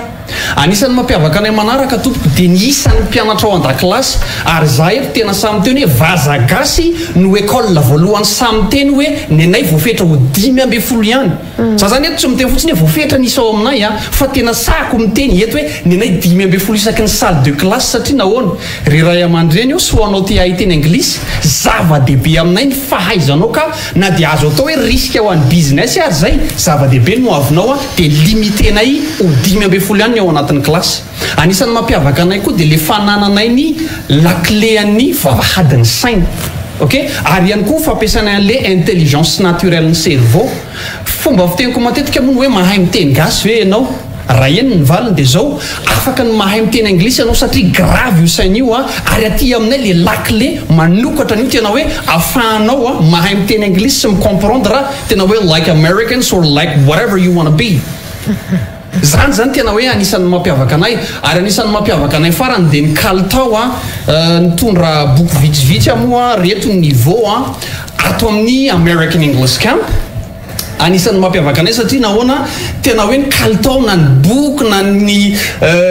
[SPEAKER 3] Anisan'ny mampiavaka anay manaraka tompoko dia ny isan'ny mpianatra ao an-dakilasy ary za eto tena sahy miteny hoe vaza gasy no école voalohany sahy miteny hoe nenay voafetra ho 15 ihany. Za zany eto tsy miteny fotsiny hoe voafetra ny isa ao aminay a, fa tena sahako miteny eto hoe nenay 15 isaky ny salle de classe satria nahoana? Ry ray aman-dreny ô, soa anao te hahay teny anglisy, zava-dehibe aminay ny fahaizanao ka na dia azo atao hoe risque ho an'ny business ary izay, zava-dehibe ny hoavinao a, dia limiter-nay ho 15 ihany ny ao anatin'ny classe. Anisan'ny mampiavaka anay koa dia le fanananay ny lakile an'ny vavahadin'ny saina. Ok? Ary ihany koa fampiasanay an'le intelligence naturelle ny cerveau. Fomba fiteniko matetika moa ny hoe mahay miteny gasy ve ianao? Raha eny ny valiny dia zao, afaka ny mahay miteny anglisy ianao satria grave io saina io a, ary aty aminay le lakile manokatra an'io tena hoe afahanao a mahay miteny anglisy sy mi-comprendre tena hoe like Americans or like whatever you wanna be. Zany zany tena hoe anisan'ny mampiavaka anay ary anisan'ny mampiavaka anay farany dia ny kalitao a, nitondra boky vitsivitsy aho moa reto ny niveau a, ato amin'ny American English Camp. Anisan'ny mampiavaka anay satria nahoana tena hoe ny kalitao na ny boky na ny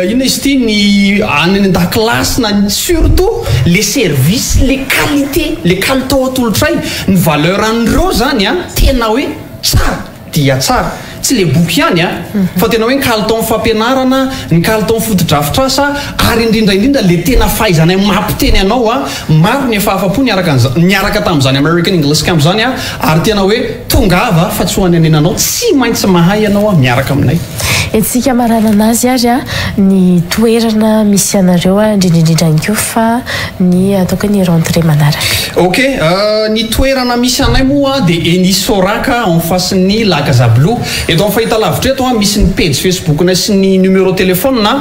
[SPEAKER 3] inona izy ity ny any an-dakilasy na ny surtout le service le qualité le kalitao atolotray ny valeur an'ireo zany an tena hoe tsara dia tsara tsy le boky ihany an fa tena hoe ny kalitao ny fampianarana ny kalitao ny fotodrafitrasa ary indrindra indrindra le tena fahaizanay mampiteny anao an maro ny efa afa-po niaraka niaraka tamin'izany American English Camp zany an Ary tena hoe tongava fa tsy ho anenenanao, tsy maintsy mahay ianao a, miaraka aminay.
[SPEAKER 1] Entintsika hamaranana azy ary a, ny toerana misy anareo a, indrindra indrindra ihany koa fa ny ataoko hoe ny rentrée manaraka.
[SPEAKER 3] Ok, ny toerana misy anay moa dia eny Isoraka en face ny Lac Zablo. Eto amin'ny fahitalavitra eto a, misy ny pejy Facebook-nay sy ny numéro téléphone a,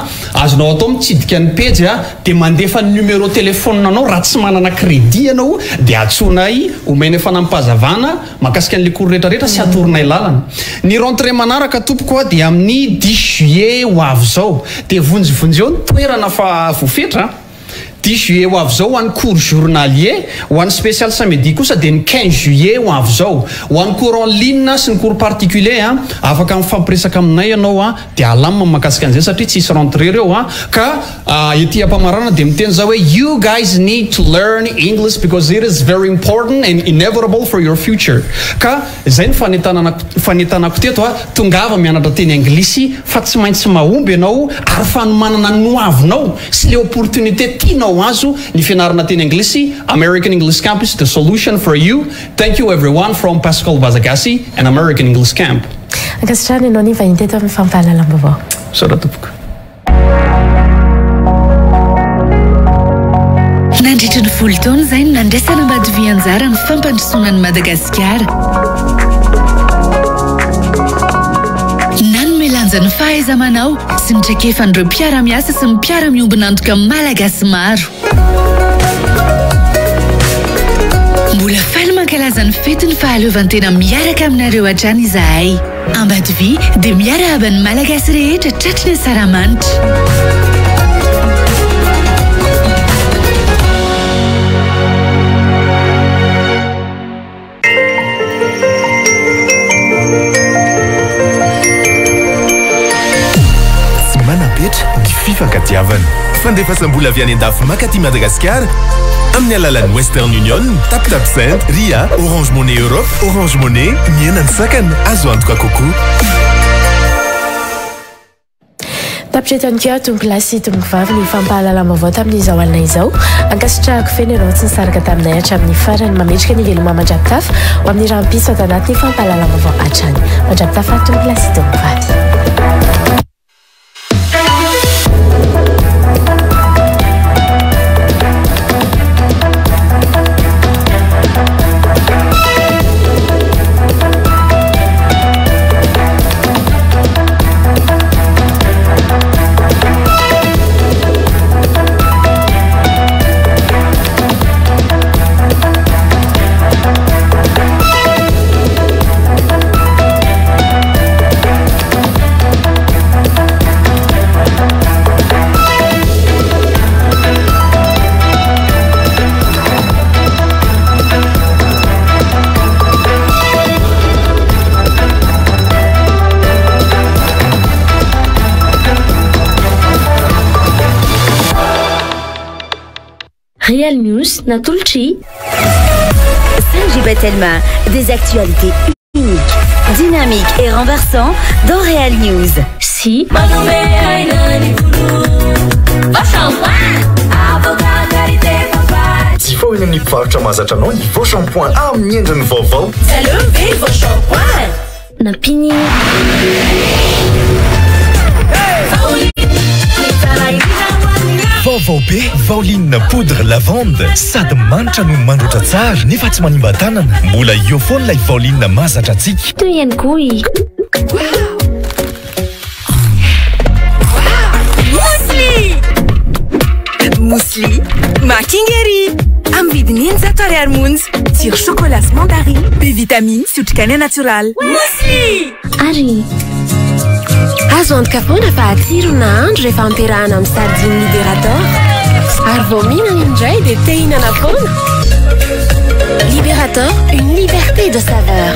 [SPEAKER 3] azonao atao mitsidika ny pejy a. Dia mandefa ny numéro téléphone anao raha tsy manana crédit ianao dia antsoinay omenay fanampazavana mahakasika an'ilay cours rehetra rehetra sy atoronay lalana. Ny rentrée manaraka tompoko a dia amin'ny dix juillet ho avy izao. Dia vonjivonjeo ny toerana fa voafetra a. Dix juillet ho avy izao ho an'ny cours journalier, ho an'ny spécial samedi kosa dia ny 15 juillet ho avy izao. Ho an'ny cours en ligne sy ny cours particulier a, afaka mifampiresaka aminay ianao a. Dia alamina mahakasika an'izay satria tsisy rentrée ireo an! Ka ety ampamaranana dia miteny za hoe you guys need to learn English because it is very important and inevitable for your future. Ka izay no fanentanana fanentanako teto a, tongava mianatra teny anglisy fa tsy maintsy mahomby ianao ary fanomanana ny hoavinao sy le opportunité tianao azo ny fianarana teny anglisy, American English Camp is the solution for you, thank you everyone from Pascal Vazagasy and American English Camp.
[SPEAKER 1] Ankasitrahana ianao nivahiny teto amin'ny fampahalalam-baovao.
[SPEAKER 3] Misaotra tompoko.
[SPEAKER 5] Nandritra ny folo taona izay no nandraisan'Ambatovi anjara ny fampandrosoana an'i Madagasikara. Nanome lanja ny fahaiza-manao sy ny traikefan'ireo mpiara-miasa sy ny mpiara-miombon'antoka malagasy maro. Mbola faly mankalaza ny fetin'ny fahaleovantena miaraka aminareo hatrany izahay. Ambatovy dia miarahaba ny Malagasy rehetra tratry ny asaramanitra.
[SPEAKER 22] Tsy manam-petra ny fifankatiavana. Fandefasam-bola avy any an-dafy mankaty Madagasikara amin'ny alalan'ny Western Union, TapTap Send, Ria, Orange Money Europe, Orange Money, mihena ny sakana, azo antoka kokoa.
[SPEAKER 1] Tapitra eto ihany koa tompolahy sy tompovavy ny fampahalalam-baovao tamin'izao alina izao. Ankasitrahako feno ianao tsy nisaraka taminay hatramin'ny farany. Mametraka ny veloma mandra-pitafa ho amin'ny rahampitso ato anatin'ny fampahalalam-baovao hatrany. Mandra-pitafa tompolahy sy tompovavy. Real News natolotr'i.
[SPEAKER 6] Sanji Telma, des actualités uniques, dynamiques et renversant dans Real News.
[SPEAKER 1] Si.
[SPEAKER 8] Jifaho eny amin'ny mpivarotra mahazatra anao ny Vao Shampoing amin'ny endriny vaovao.
[SPEAKER 1] Nampiany.
[SPEAKER 8] Vaovao be, Vaoline poudre lavande, sady manitra no mandroatra tsara nefa tsy manimba tanana. Mbola eo foana ilay Vaoline mahazatra antsika.
[SPEAKER 1] Toy ihany koa i.
[SPEAKER 23] Muesli! Muesli, makingery! Amin'ny vidiny 600 ariary monja. Tsiro chocolat sy mandarine, be vitamine sy otrikaina natioraly.
[SPEAKER 1] Muesli! Ary azo antoka foana fa hatsiro ny nahandro rehefa ampiarahana amin'ny sardine Liberator. Ary vao mihinana indray dia te hihinana foana. Liberator, une liberté de saveur.